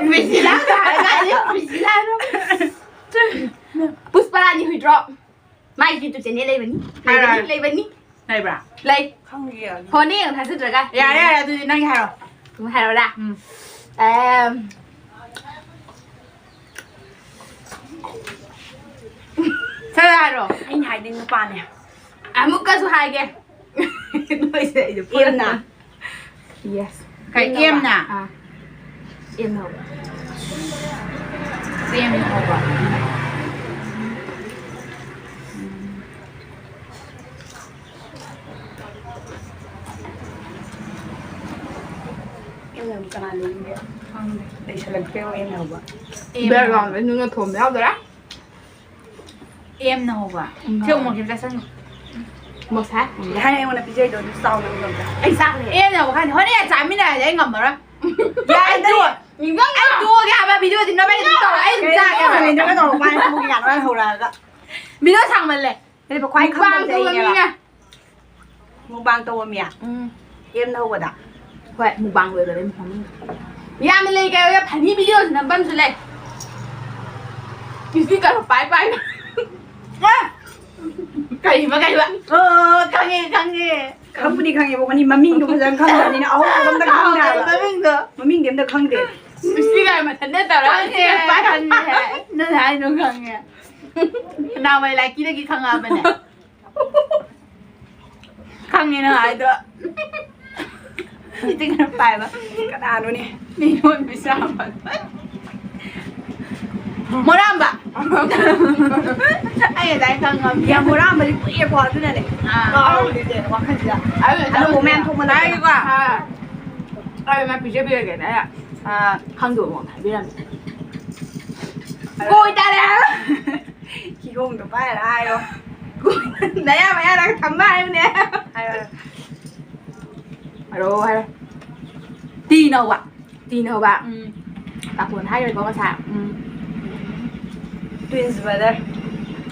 ꯄ꯭ꯔꯤꯁꯤꯂꯥ ꯇꯥꯔꯦ, ꯀꯥꯏꯗꯩ ꯄ꯭ꯔꯤꯁꯤꯂꯥꯅꯣ? ꯄꯨꯁꯄꯔꯥꯅꯤ ꯍꯨꯏꯗ꯭ꯔꯣ? ꯃꯥꯒꯤ YouTube channel ꯂꯩꯕꯅꯤ꯫ ꯂꯩꯕꯅꯤ, ꯍꯥꯏꯔꯣ꯫ ꯂꯩꯕꯅꯤ꯫ ꯂꯩꯕ꯭ꯔꯥ? ꯂꯩ꯫ ꯈꯪꯗꯤꯌꯦ꯫ ꯍꯣꯅꯦ ꯌꯦꯡꯉꯣ, ꯊꯥꯖꯗ꯭ꯔꯒ꯫ ꯌꯥꯔꯦ, ꯌꯥꯔꯦ, ꯑꯗꯨꯗꯤ ꯅꯪꯒꯤ ꯍꯥꯏꯔꯣ꯫ ꯑꯗꯨꯝ ꯍꯥꯏꯔꯛꯑꯣꯔꯥ? ꯎꯝ꯫ ꯑꯦꯝ꯫ ꯁꯠ ꯍꯥꯏꯔꯣ꯫ ꯑꯩꯅ ꯍꯥꯏꯗꯤ ꯅꯨꯄꯥꯅꯦ꯫ ꯑꯃꯨꯛꯀꯁꯨ ꯍꯥꯏꯒꯦ꯫ ꯅꯣꯏꯁꯦ ꯑꯩꯁꯦ ꯑꯦꯝꯅ꯫ ꯐꯨꯔꯛꯀꯅꯤ꯫ Yes꯫ ꯀꯩ, ꯑꯦꯝꯅ ꯍꯧꯕ? ꯑꯦꯝꯅ? ꯑꯥ꯫ ꯑꯦꯝꯅ ꯍꯧꯕ꯫ ꯑꯦꯝꯅ ꯍꯧꯕ꯫ ꯑꯦꯝꯅ ꯍꯧꯕ ꯀꯅꯥ ꯂꯩꯒꯦ? ꯈꯪꯗꯦ꯫ ꯂꯩꯁꯜꯂꯛꯇ꯭ꯔꯦ ꯑꯦꯝꯅ ꯍꯧꯕ꯫ ꯑꯦꯝꯅ ꯍꯧꯕ꯫ Background ꯅꯨꯡꯅ ꯊꯣꯝꯕ ꯌꯥꯎꯗꯣꯏꯔꯥ? ꯑꯦꯝꯅ ꯍꯧꯕ꯫ ꯎꯝ꯫ ꯁꯤ ꯎꯃꯣꯔꯣꯛꯁꯦ ꯆꯥꯁꯟꯒꯦ꯫ ꯃꯣꯔꯣꯛ ꯁꯥꯏ? ꯎꯝ꯫ ꯊꯥꯏꯅ ꯑꯩꯉꯣꯟꯗ ꯄꯤꯖꯩꯗꯣ ꯑꯗꯨ ꯆꯥꯎ ꯅꯪꯗꯣ ꯑꯝꯇ꯫ ꯑꯩ ꯆꯥꯈ꯭ꯔꯦ꯫ ꯑꯦꯝꯅ ꯍꯧꯕ ꯈꯪꯗꯦ꯫ ꯍꯣꯔꯦꯟ ꯆꯥꯃꯤꯟꯅꯔꯗꯤ ꯑꯩ ꯉꯝꯃꯔꯣꯏ꯫ ꯌꯥꯔꯦ, ꯇꯣꯛꯑꯣ꯫ ꯅꯤꯡꯁꯤꯡꯉꯣ꯫ ꯑꯩ ꯇꯣꯛꯑꯒꯦ ꯍꯥꯏꯕ, ꯚꯤꯗꯤꯑꯣꯗꯤ ꯅꯣꯏ ꯑꯗꯨꯝ ꯇꯧꯔꯣ, ꯑꯩ ꯑꯗꯨꯝ ꯆꯥꯒꯦ ꯍꯥꯏꯕ꯫ ꯀꯩꯅꯣ ꯇꯧꯔꯣ, ꯄꯥꯏ ꯊꯣꯛꯈꯤ ꯀꯥꯟꯗ ꯃꯥꯅ ꯍꯧꯔꯛꯑꯒ꯫ ꯚꯤꯗꯤꯑꯣ ꯁꯥꯡꯃꯜꯂꯦ꯫ ꯅꯠꯇꯦ, ꯈ꯭ꯋꯥꯏ ꯃꯨꯛꯕꯥꯡ ꯈꯪꯗꯕꯁꯦ ꯇꯧꯕ ꯑꯩꯅꯦꯕ꯫ ꯃꯤꯅ꯫ ꯃꯨꯛꯕꯥꯡ ꯇꯧꯕ ꯃꯤ? ꯎꯝ꯫ ꯑꯦꯝꯅ ꯍꯧꯕꯗ? ꯍꯣꯏ, ꯃꯨꯛꯕꯥꯡ ꯂꯣꯏꯕꯗ ꯑꯗꯨꯝ ꯐꯝꯃꯤ꯫ ꯌꯥꯝꯅ ꯂꯩ, ꯀꯩ ꯐꯅꯤ ꯚꯤꯗꯤꯑꯣꯁꯨ ꯅꯝꯐꯝꯁꯨ ꯂꯩ꯫ ꯏꯁꯄꯤꯀꯔ ꯄꯥꯏ ꯄꯥꯏꯅ꯫ ꯑꯦ! ꯀꯩꯕ, ꯀꯩꯕ? ꯑꯣ, ꯈꯪꯉꯦ, ꯈꯪꯉꯦ꯫ ꯈꯪꯕꯨꯗꯤ ꯈꯪꯉꯦꯕꯀꯣ, ꯃꯅꯤ ꯃꯃꯤꯡꯗꯣ ꯐꯖꯅ ꯈꯪꯗꯕꯅꯤꯅ ꯑꯍꯧꯕꯗꯣ ꯑꯝꯇ ꯈꯪꯗꯦ ꯍꯥꯏꯕ꯫ ꯃꯃꯤꯡꯗꯣ? ꯃꯃꯤꯡꯗꯤ ꯑꯝꯇ ꯈꯪꯗꯦ꯫ ꯏꯁꯄꯤꯀꯔ ꯃꯊꯟꯇ ꯇꯧꯔꯒ ꯈꯪꯉꯦ, ꯏꯁꯄꯤꯀꯔ ꯄꯥꯏꯍꯟꯕꯅꯦ꯫ ꯈꯪꯉꯦ꯫ ꯅꯪ ꯍꯥꯏꯗꯣ ꯈꯪꯉꯦ꯫ ꯅꯍꯥꯟꯋꯥꯏ ꯂꯥꯏꯀꯤꯗꯒꯤ ꯈꯪꯉꯛꯑꯕꯅꯦ꯫ ꯈꯪꯉꯦ ꯅꯪ ꯍꯥꯏꯗꯣ꯫ ꯏꯁꯇꯤꯀꯔ ꯄꯥꯏꯕ꯫ ꯀꯅꯥꯅꯣꯅꯦ? ꯃꯤꯉꯣꯟ ꯄꯩꯁꯥ ꯐꯪꯕ꯫ ꯃꯣꯔꯥꯝꯕ꯫ ꯑꯩ ꯉꯁꯥꯏ ꯈꯪꯉꯝꯅꯦ꯫ ꯌꯥꯝ ꯃꯣꯔꯥꯝꯕꯗꯤ ꯀꯨꯏꯔꯦꯀꯣ, ꯑꯗꯨꯅꯅꯦ꯫ ꯑꯥ꯫ ꯀꯥꯎꯔꯤꯁꯦ ꯋꯥꯈꯜꯁꯤꯗ꯫ ꯑꯗꯨ ꯑꯅꯧꯕ ꯃꯌꯥꯝ ꯊꯣꯛꯃꯟꯗꯅ꯫ ꯍꯥꯏꯒꯦꯀꯣ꯫ ꯑꯥ꯫ ꯑꯩ ꯃꯥ ꯄꯤꯖꯕꯤꯔꯒꯦꯅꯦ꯫ ꯑꯥ꯫ ꯈꯪꯗꯕ ꯃꯑꯣꯡꯗ ꯍꯥꯏꯕꯤꯔꯝꯃꯦ꯫ ꯀꯣꯏ ꯇꯥꯔꯦ ꯍꯥꯏꯕ꯫ ꯀꯤꯍꯣꯝꯗꯣ ꯄꯥꯏꯔ ꯍꯥꯏꯌꯣ꯫ ꯅꯌꯥ ꯃꯌꯥꯗ ꯊꯝꯕ ꯍꯥꯏꯕꯅꯦ꯫ ꯍꯥꯏꯔꯣ, ꯍꯥꯏꯔꯣ꯫ ꯍꯥꯏꯔꯣ, ꯍꯥꯏꯔꯣ꯫ ꯇꯤꯅ ꯍꯧꯕ꯫ ꯇꯤꯅ ꯍꯧꯕ꯫ ꯎꯝ꯫ ꯇꯥꯇꯣꯟ ꯍꯥꯏꯈ꯭ꯔꯦꯀꯣ ꯉꯁꯥꯏ꯫ ꯎꯝ꯫ Twins brother꯫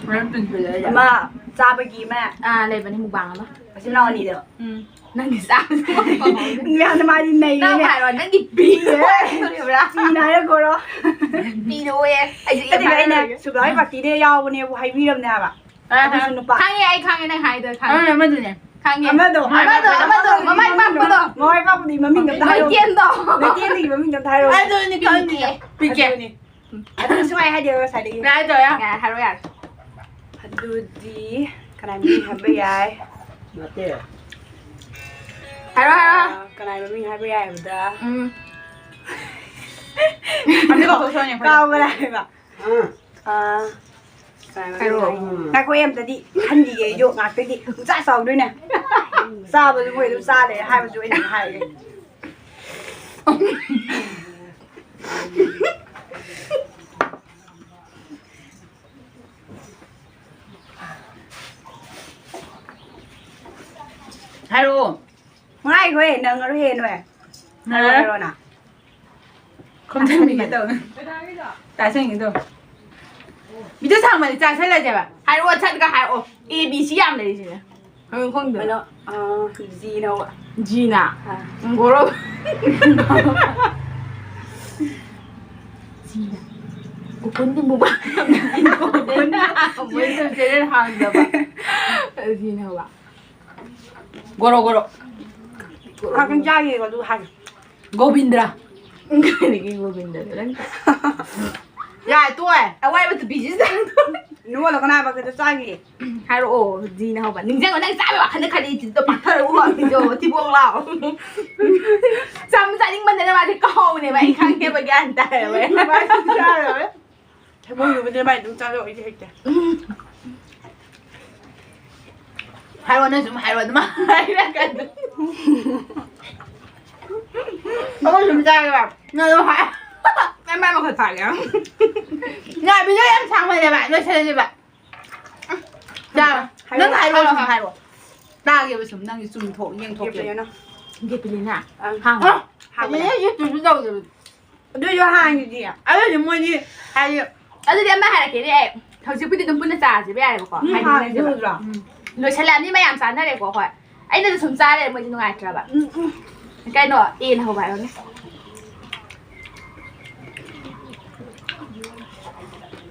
ꯍꯣꯔꯦꯟ twins brother ꯍꯥꯏꯁꯦ꯫ ꯑꯃ ꯆꯥꯕꯒꯤ ꯑꯃ꯫ ꯑꯥ, ꯂꯩꯕꯅꯦ mukbang ꯑꯃ꯫ ꯃꯆꯤꯟ ꯃꯅꯥꯎ ꯑꯅꯤꯗꯣ꯫ ꯎꯝ꯫ ꯅꯪꯒꯤ ꯆꯥꯕꯁꯦ꯫ ꯃꯌꯥꯝꯅ ꯃꯥꯗꯤ ꯅꯪ ꯅꯩꯔꯦꯅꯦ꯫ ꯍꯥꯏꯔꯣ, ꯅꯪꯒꯤ ꯄꯤꯅꯦ꯫ ꯄꯤꯅꯦ꯫ ꯄꯤꯅ ꯍꯥꯏꯔꯛꯈꯣꯔꯣ? ꯄꯤꯅꯦ꯫ ꯑꯩꯁꯨ ꯅꯠꯇꯦ, ꯑꯩꯅ ꯁꯨꯒꯥꯏ partyꯗ ꯌꯥꯎꯕꯅꯦꯕꯨ ꯍꯥꯏꯕꯤꯔꯝꯅꯦ ꯍꯥꯏꯕ꯫ ꯑꯥ, ꯑꯗꯨꯁꯨ ꯅꯨꯄꯥ꯫ ꯈꯪꯉꯦ, ꯑꯩ ꯈꯪꯉꯦ ꯅꯪ ꯍꯥꯏꯗꯣ ꯈꯪꯉꯦ꯫ ꯑꯥ, ꯑꯃꯗꯨꯅꯦ꯫ ꯈꯪꯉꯦ꯫ ꯑꯃꯗꯣ꯫ ꯑꯃꯗꯣ, ꯑꯃꯗꯣ, ꯃꯃꯥꯏ ꯄꯥꯛꯄꯗꯣ꯫ ꯃꯃꯥꯏ ꯄꯥꯛꯄꯗꯤ ꯃꯃꯤꯡꯗꯣ ꯑꯝꯇ ꯍꯥꯏꯔꯛꯑꯣ꯫ ꯃꯩꯇꯦꯟꯗꯣ꯫ ꯃꯩꯇꯦꯟꯗꯒꯤ ꯃꯃꯤꯡꯗꯣ ꯑꯝꯇ ꯍꯥꯏꯔꯛꯑꯣ꯫ ꯑꯗꯨꯅꯤ ꯈꯪꯉꯦ꯫ ꯄꯤꯀꯦ꯫ ꯑꯗꯨꯅꯤ꯫ ꯑꯗꯨ ꯁꯨꯡꯍꯥꯏ ꯍꯥꯏꯗꯦꯕ ꯉꯁꯥꯏꯗꯒꯤ꯫ ꯌꯥꯔꯦ, ꯇꯧꯔꯦ, ꯌꯥꯔꯦ꯫ ꯌꯥꯔꯦ, ꯍꯥꯏꯔꯣ, ꯌꯥꯔꯦ꯫ ꯑꯗꯨꯗꯤ ꯀꯅꯥꯏ ꯃꯃꯤꯡ ꯍꯥꯏꯕ ꯌꯥꯏ? ꯅꯠꯇꯦ꯫ ꯍꯥꯏꯔꯣ, ꯍꯥꯏꯔꯣ꯫ ꯑꯥ, ꯀꯅꯥꯏ ꯃꯃꯤꯡ ꯍꯥꯏꯕ ꯌꯥꯏ ꯍꯥꯏꯕꯗ? ꯎꯝ꯫ ꯑꯗꯨ ꯀꯥꯎꯊꯣꯛꯈ꯭ꯔꯅꯤ ꯑꯩꯈꯣꯏ꯫ ꯀꯥꯎꯈ꯭ꯔꯦ ꯍꯥꯏꯕ꯫ ꯑꯥ꯫ ꯑꯥ, ꯀꯅꯥꯏ ꯃꯃꯤꯡ ꯍꯥꯏꯔꯣ꯫ ꯍꯥꯏ-, ꯉꯥꯏꯈꯣ, ꯑꯩ ꯑꯝꯇꯗꯤ ꯈꯟꯈꯤꯒꯦ ꯑꯩꯁꯨ ꯉꯥꯛꯇꯗꯤ꯫ ꯄꯨꯡꯆꯥ ꯆꯥꯎꯗꯣꯏꯅꯦ꯫ ꯆꯥꯕꯁꯨ ꯃꯣꯏ ꯑꯗꯨꯝ ꯆꯥ ꯂꯩꯔꯦ, ꯍꯥꯏꯕꯁꯨ ꯑꯩ ꯑꯗꯨꯝ ꯍꯥꯏꯔꯒꯦ꯫ ꯍꯥꯏꯔꯛꯑꯣ꯫ ꯉꯥꯏꯈꯣꯍꯦ, ꯅꯪꯉꯔꯣꯏꯍꯦ ꯅꯣꯏ꯫ ꯍꯥꯏꯔꯣ, ꯍꯥꯏꯔꯣ ꯅꯪ꯫ ꯈꯣꯝꯖꯟꯕꯤꯒꯦ ꯇꯧꯅꯤ꯫ ꯇꯥꯁꯟꯒꯦ ꯇꯧ꯫ ꯚꯤꯗꯤꯑꯣ ꯁꯥꯡꯃꯜꯂꯤ, ꯆꯥꯁꯜꯂꯁꯦꯕ꯫ ꯍꯥꯏꯔꯛꯑꯣ, ꯁꯠꯀ ꯍꯥꯏꯔꯛꯑꯣ꯫ ꯑꯦ ꯕꯤ ꯁꯤ ꯌꯥꯝ ꯂꯩꯔꯤꯁꯤꯅꯦ꯫ ꯍꯪꯉꯨ ꯈꯪꯗꯦ꯫ ꯀꯩꯅꯣ, ꯑ, ꯖꯤꯅ ꯍꯧꯕ꯫ ꯖꯤꯅ? ꯑ꯫ ꯎꯝ, ꯒꯣꯔꯣ꯫ ꯖꯤꯅ꯫ ꯒꯣꯀꯨꯟꯒꯤ ꯃꯨꯛꯕꯥꯡ꯫ ꯒꯣꯀꯨꯟꯅ ꯃꯣꯏ YouTube channel ꯍꯥꯡꯗꯕ꯫ ꯖꯤꯅ ꯍꯧꯕ꯫ ꯒꯣꯔꯣ, ꯒꯣꯔꯣ꯫ ꯉꯥꯛꯇꯪ ꯆꯥꯈꯤꯒꯦꯀꯣ, ꯑꯗꯨꯒ ꯍꯥꯏꯒꯦ꯫ ꯒꯣꯕꯤꯟꯗ꯭ꯔ꯫ ꯀꯔꯤꯒꯤ ꯒꯣꯕꯤꯟꯗ꯭ꯔ? ꯅꯪ ꯌꯥꯔꯦ, ꯇꯣꯛꯑꯦ꯫ ꯑꯋꯥꯏꯕ ꯇꯨꯄꯤꯁꯤꯗ꯫ ꯅꯉꯣꯟꯗ ꯀꯅꯥ ꯍꯥꯏꯕ ꯀꯩꯗ ꯆꯥꯈꯤꯒꯦ? ꯍꯥꯏꯔꯛꯑꯣ, ꯖꯤꯅ ꯍꯧꯕ꯫ ꯅꯤꯡꯁꯤꯡꯉꯣ, ꯅꯪ ꯆꯥꯕꯩ ꯋꯥꯈꯜꯗ ꯈꯜꯂꯤ, ꯆꯤꯟꯗꯣ ꯄꯥꯛꯊꯔꯒ ꯋꯥꯡꯉꯤꯗꯣ, ꯊꯤꯕꯣꯡ ꯂꯥꯎ꯫ ꯆꯥꯕ ꯆꯥꯅꯤꯡꯃꯟꯗꯅ ꯃꯥꯁꯦ ꯀꯥꯎꯕꯅꯦꯕ, ꯑꯩ ꯈꯪꯉꯦꯕ, ꯒ꯭ꯌꯥꯟ ꯇꯥꯏꯌꯦꯕ꯫ ꯃꯥꯁꯨ ꯆꯥꯔꯣꯏ꯫ ꯊꯃꯣꯏ ꯂꯨꯕꯅꯦ, ꯃꯥꯏ ꯑꯗꯨꯝ ꯆꯥꯔꯣ, ꯑꯩꯗꯤ ꯍꯩꯇꯦ꯫ ꯍꯥꯏꯔꯣ, ꯅꯪ ꯁꯨꯝ ꯍꯥꯏꯔꯣ, ꯑꯗꯨꯝ ꯍꯥꯏꯔꯛꯀꯅꯨ꯫ ꯑꯩꯈꯣꯏ ꯁꯨꯝ ꯆꯥꯒꯦꯕ꯫ ꯅꯪ ꯑꯗꯨꯝ ꯍꯥꯏ-, ꯅꯪ ꯃꯥꯏ ꯃꯈꯣꯟ ꯐꯥꯒꯦ꯫ ꯅꯪ ꯚꯤꯗꯤꯑꯣ ꯌꯥꯝ ꯁꯥꯡꯃꯜꯂꯦꯕ, ꯂꯣꯏꯁꯜꯂꯁꯦꯕ꯫ ꯆꯥꯔꯣ꯫ ꯍꯥꯏꯔꯣ, ꯅꯪ ꯍꯥꯏꯔꯣ, ꯍꯥꯏꯔꯣ, ꯁꯨꯝ ꯍꯥꯏꯔꯣ꯫ ꯇꯥꯒꯦꯕ ꯁꯨꯝ, ꯅꯪꯒꯤ ꯆꯨꯝꯊꯣꯛ ꯌꯦꯡꯊꯣꯛꯀꯦ꯫ ꯌꯦꯞꯄꯤꯅꯦ ꯅꯪ꯫ ꯌꯦꯞꯄꯤꯅꯦ ꯅꯪ? ꯑꯪ꯫ ꯍꯥꯡꯉꯣ꯫ ꯑ, ꯍꯥꯡꯕꯅꯦ꯫ ꯍꯥꯡꯕꯅꯦ, ꯌꯦꯠꯇꯨꯁꯨ ꯇꯧꯗꯕꯅꯦ꯫ ꯑꯗꯨꯏꯁꯨ ꯍꯥꯡꯉꯤꯗꯤ꯫ ꯑꯗꯨꯏꯁꯨ ꯃꯣꯏꯗꯤ ꯍꯥꯏꯗꯤ ꯑꯗꯨꯗꯤ ꯑꯃ ꯍꯥꯏꯔꯛꯀꯦꯅꯦ ꯑꯩ꯫ ꯍꯧꯖꯤꯛꯄꯨꯗꯤ ꯑꯗꯨꯝ ꯄꯨꯟꯅ ꯆꯥꯁꯦꯕ ꯌꯥꯔꯦꯕꯀꯣ꯫ ꯃꯤ ꯍꯥꯏꯗꯤ ꯍꯥꯟꯅ ꯂꯩꯖꯕ꯫ ꯂꯣꯏꯗ꯭ꯔꯣ? ꯎꯝ꯫ ꯂꯣꯏꯁꯜꯂꯛꯑꯕꯅꯤ ꯃꯌꯥꯝ ꯆꯥꯅꯔꯦꯀꯣ, ꯍꯣꯏ꯫ ꯑꯩꯅ ꯁꯨꯝ ꯆꯥꯔꯦ, ꯃꯣꯏꯗꯤ ꯅꯨꯡꯉꯥꯏꯇ꯭ꯔꯕ꯫ ꯎꯝ, ꯎꯝ꯫ ꯀꯩꯅꯣ, ꯑꯦꯅ ꯍꯧꯕ ꯍꯥꯏꯔꯣꯅꯦ꯫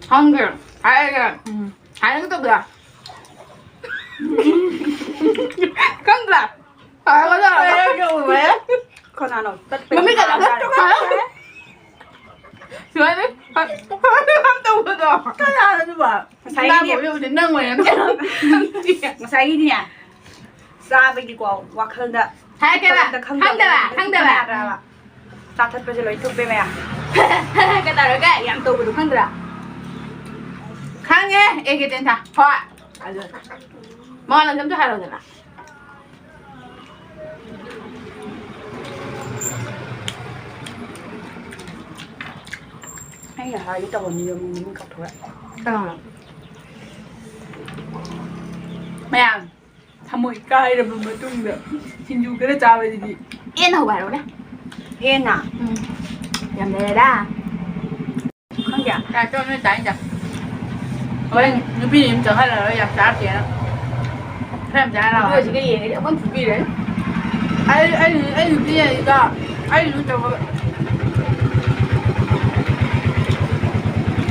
ꯈꯪꯗꯦ꯫ ꯍꯥꯏꯔꯒꯦ꯫ ꯎꯝ꯫ ꯍꯥꯏꯔꯒꯦ ꯇꯧꯕꯗꯣ꯫ ꯈꯪꯗ꯭ꯔꯥ? ꯍꯥꯏꯔꯒꯦ ꯇꯧꯕꯗꯣ꯫ ꯀꯅꯥꯅꯣ? ꯃꯃꯤꯠ ꯀꯅꯥ? ꯁꯨꯃꯥꯏꯅ ꯇꯧꯕꯗꯣ꯫ ꯀꯅꯥꯅꯣ ꯑꯗꯨꯕꯣ? ꯉꯁꯥꯏꯒꯤꯗꯤ ꯅꯪ ꯑꯣꯏꯔꯝꯅꯤ꯫ ꯉꯁꯥꯏꯒꯤꯗꯤꯅꯦ, ꯆꯥꯕꯒꯤꯀꯣ ꯋꯥꯈꯜꯗ ꯍꯥꯏꯔꯛꯀꯦꯕ꯫ ꯈꯪꯗꯕ, ꯈꯪꯗꯕ, ꯈꯪꯗꯕ꯫ ꯌꯥꯗ꯭ꯔꯕ꯫ ꯆꯥ ꯊꯛꯄꯁꯦ ꯂꯣꯏ ꯊꯨꯞꯄꯦ ꯃꯌꯥꯝ꯫ ꯀꯩꯗꯧꯔꯒꯦ? ꯌꯥꯝ ꯇꯧꯕꯗꯣ ꯈꯪꯗ꯭ꯔꯥ? ꯈꯪꯉꯦ, ꯑꯦ ꯀꯦ ꯇꯦꯟꯊꯥ꯫ ꯍꯣꯏ꯫ ꯑꯗꯨ ꯃꯉꯣꯟꯗ ꯑꯝꯇ ꯍꯥꯏꯔꯣꯗꯅ꯫ ꯑꯩꯅ ꯍꯥꯏꯒꯦ ꯇꯧꯕ ꯃꯤꯗꯣ ꯑꯃꯨꯛ ꯃꯃꯤꯡ ꯀꯥꯎꯊꯣꯛꯑꯦ꯫ ꯀꯅꯥꯅꯣ? ꯃꯌꯥꯝ꯫ ꯊꯃꯣꯏ ꯀꯥꯏꯔꯕ ꯃꯇꯨꯡꯗ ꯁꯤꯡꯖꯨ ꯈꯔ ꯆꯥꯕꯁꯤꯗꯤ꯫ ꯑꯦꯅ ꯍꯧꯕ ꯍꯥꯏꯔꯛꯎꯅꯦ꯫ ꯍꯦꯟꯅ꯫ ꯎꯝ꯫ ꯌꯥꯝ ꯂꯩꯔꯦꯗ꯫ ꯈꯪꯗꯦ꯫ ꯆꯥꯛꯇꯣ ꯅꯣꯏ ꯆꯥꯅꯤꯡꯗꯦ꯫ ꯍꯣꯔꯦꯟ ꯅꯨꯄꯤꯅ ꯌꯨꯝ ꯆꯪꯍꯜꯂꯔꯣꯏ, ꯌꯥꯝ ꯆꯥꯔꯛꯇꯦꯅ꯫ ꯈꯔ ꯌꯥꯝ ꯆꯥꯔ ꯂꯥꯛꯑꯣ꯫ ꯚꯤꯗꯤꯑꯣꯁꯤꯒ ꯌꯦꯡꯉꯗꯤ ꯑꯃꯨꯛ ꯐꯨꯕꯤꯔꯅꯤ꯫ ꯑꯩ, ꯑꯩ, ꯑꯩ ꯅꯨꯄꯤ ꯂꯩꯔꯤꯗꯣ, ꯑꯩ ꯂꯨ ꯇꯧꯕ-,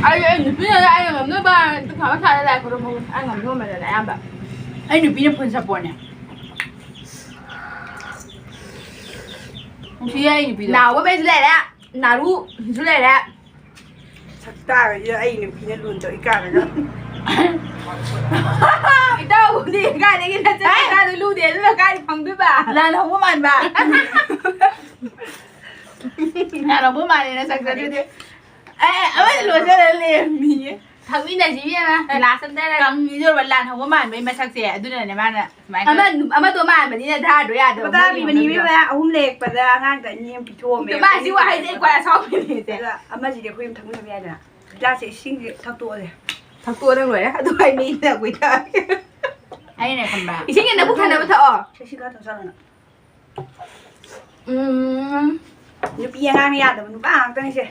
ꯑꯩ, ꯑꯩ ꯅꯨꯄꯤꯅ ꯑꯩꯅ ꯉꯝꯅꯕ ꯗꯨꯛ ꯊꯥꯕ ꯁꯥꯔ ꯂꯥꯏ ꯈꯨꯔꯨꯝꯃꯣ꯫ ꯑꯩ ꯉꯝꯅꯕ ꯃꯥꯜꯂꯦ ꯑꯌꯥꯝꯕ꯫ ꯑꯩ ꯅꯨꯄꯤꯅ ꯐꯨꯜ ꯁꯞꯄꯣꯔꯠꯅꯦ꯫ ꯅꯨꯡꯁꯤꯌꯦ ꯑꯩ ꯅꯨꯄꯤꯗꯣ꯫ ꯅꯥꯎꯕ ꯃꯩꯁꯨ ꯂꯩꯔꯦ, ꯅꯥꯔꯨꯁꯨ ꯂꯩꯔꯦ꯫ ꯁꯛꯇꯥꯒꯁꯤꯗ ꯑꯩ ꯅꯨꯄꯤꯅ ꯂꯨꯅ ꯇꯧꯏ ꯀꯥꯏꯅꯒ꯫ ꯏꯇꯥꯎꯕꯨꯗꯤ ꯀꯥꯏꯗꯒꯤ ꯅꯆꯤꯟ ꯍꯥꯏ! ꯅꯅꯥꯎꯗꯣ ꯂꯨꯗꯦ, ꯑꯗꯨꯅ ꯀꯥꯏꯗ ꯐꯪꯗꯣꯏꯕ? ꯂꯥꯟ ꯍꯧꯕ ꯃꯥꯟꯕ꯫ ꯂꯥꯟ ꯍꯧꯕ ꯃꯥꯜꯂꯦ ꯅꯁꯛꯇꯣ ꯑꯗꯨꯗꯤ꯫ ꯑꯦ, ꯑꯦ, ꯑꯃꯗꯤ ꯂꯣꯏꯁꯤꯜꯂ ꯂꯩꯔꯝꯃꯤꯌꯦ꯫ ꯊꯛꯃꯤꯟꯅꯁꯤ ꯏꯕꯦꯝꯃ, ꯒꯤꯂꯥꯁ ꯑꯝꯇ ꯂꯩꯔꯒ꯫ ꯀꯪꯉꯤꯗꯣ ꯂꯥꯟ ꯍꯧꯕ ꯃꯥꯟꯕꯩ ꯃꯁꯛꯁꯦ, ꯑꯗꯨꯅꯅꯦ ꯃꯥꯅ ꯁꯨꯃꯥꯏꯅ ꯑꯃ-, ꯑꯃꯗꯣ ꯃꯥꯟꯕꯅꯤꯅ ꯙꯥꯔꯗꯣ ꯌꯥꯗꯕ, ꯂꯨꯄꯥ ꯇꯔꯥ ꯃꯣꯏꯒꯤ ꯄꯤꯕꯅꯤ ꯉꯝꯅꯕꯤꯗꯣ꯫ ꯏꯕꯦꯝꯃ, ꯑꯍꯨꯝ ꯂꯩꯔꯛꯄꯗ ꯑꯉꯥꯡꯗ ꯑꯅꯤ ꯑꯃ ꯄꯤꯊꯣꯛꯑꯝꯃꯦ꯫ ꯑꯗꯨ ꯃꯥ ꯁꯤ ꯋꯥꯍꯩꯁꯦ ꯑꯩ ꯈ꯭ꯋꯥꯏ ꯑꯁꯥꯎꯕꯅꯦ ꯁꯦ꯫ ꯑꯗꯨꯒ ꯑꯃꯁꯤꯗꯤ ꯑꯩꯈꯣꯏ ꯑꯍꯨꯝ ꯊꯛꯃꯤꯟꯅꯕ ꯌꯥꯏꯗꯅ꯫ ꯒꯤꯂꯥꯁꯁꯦ ꯏꯁꯤꯡꯁꯦ ꯊꯛꯇꯣꯛꯑꯁꯦ꯫ ꯊꯛꯇꯣꯛꯑ ꯅꯪ ꯂꯣꯏꯔꯦ꯫ ꯑꯗꯨ ꯑꯩ ꯃꯤꯅ ꯑꯩꯈꯣꯏ ꯊꯛꯑꯒꯦ꯫ ꯑꯩꯅ ꯈꯟꯕ꯫ ꯏꯁꯤꯡꯁꯦ ꯅꯕꯨꯛ ꯊꯟꯅꯕ ꯊꯛꯑꯣ꯫ ꯁꯤ ꯈꯔ ꯊꯛꯆꯜꯂꯣ ꯅꯪ꯫ ꯎꯝ꯫ ꯅꯨꯄꯤ ꯑꯉꯥꯡꯅ ꯌꯥꯗꯕ ꯅꯨꯄꯥ ꯉꯥꯛꯇꯅꯤꯁꯦ꯫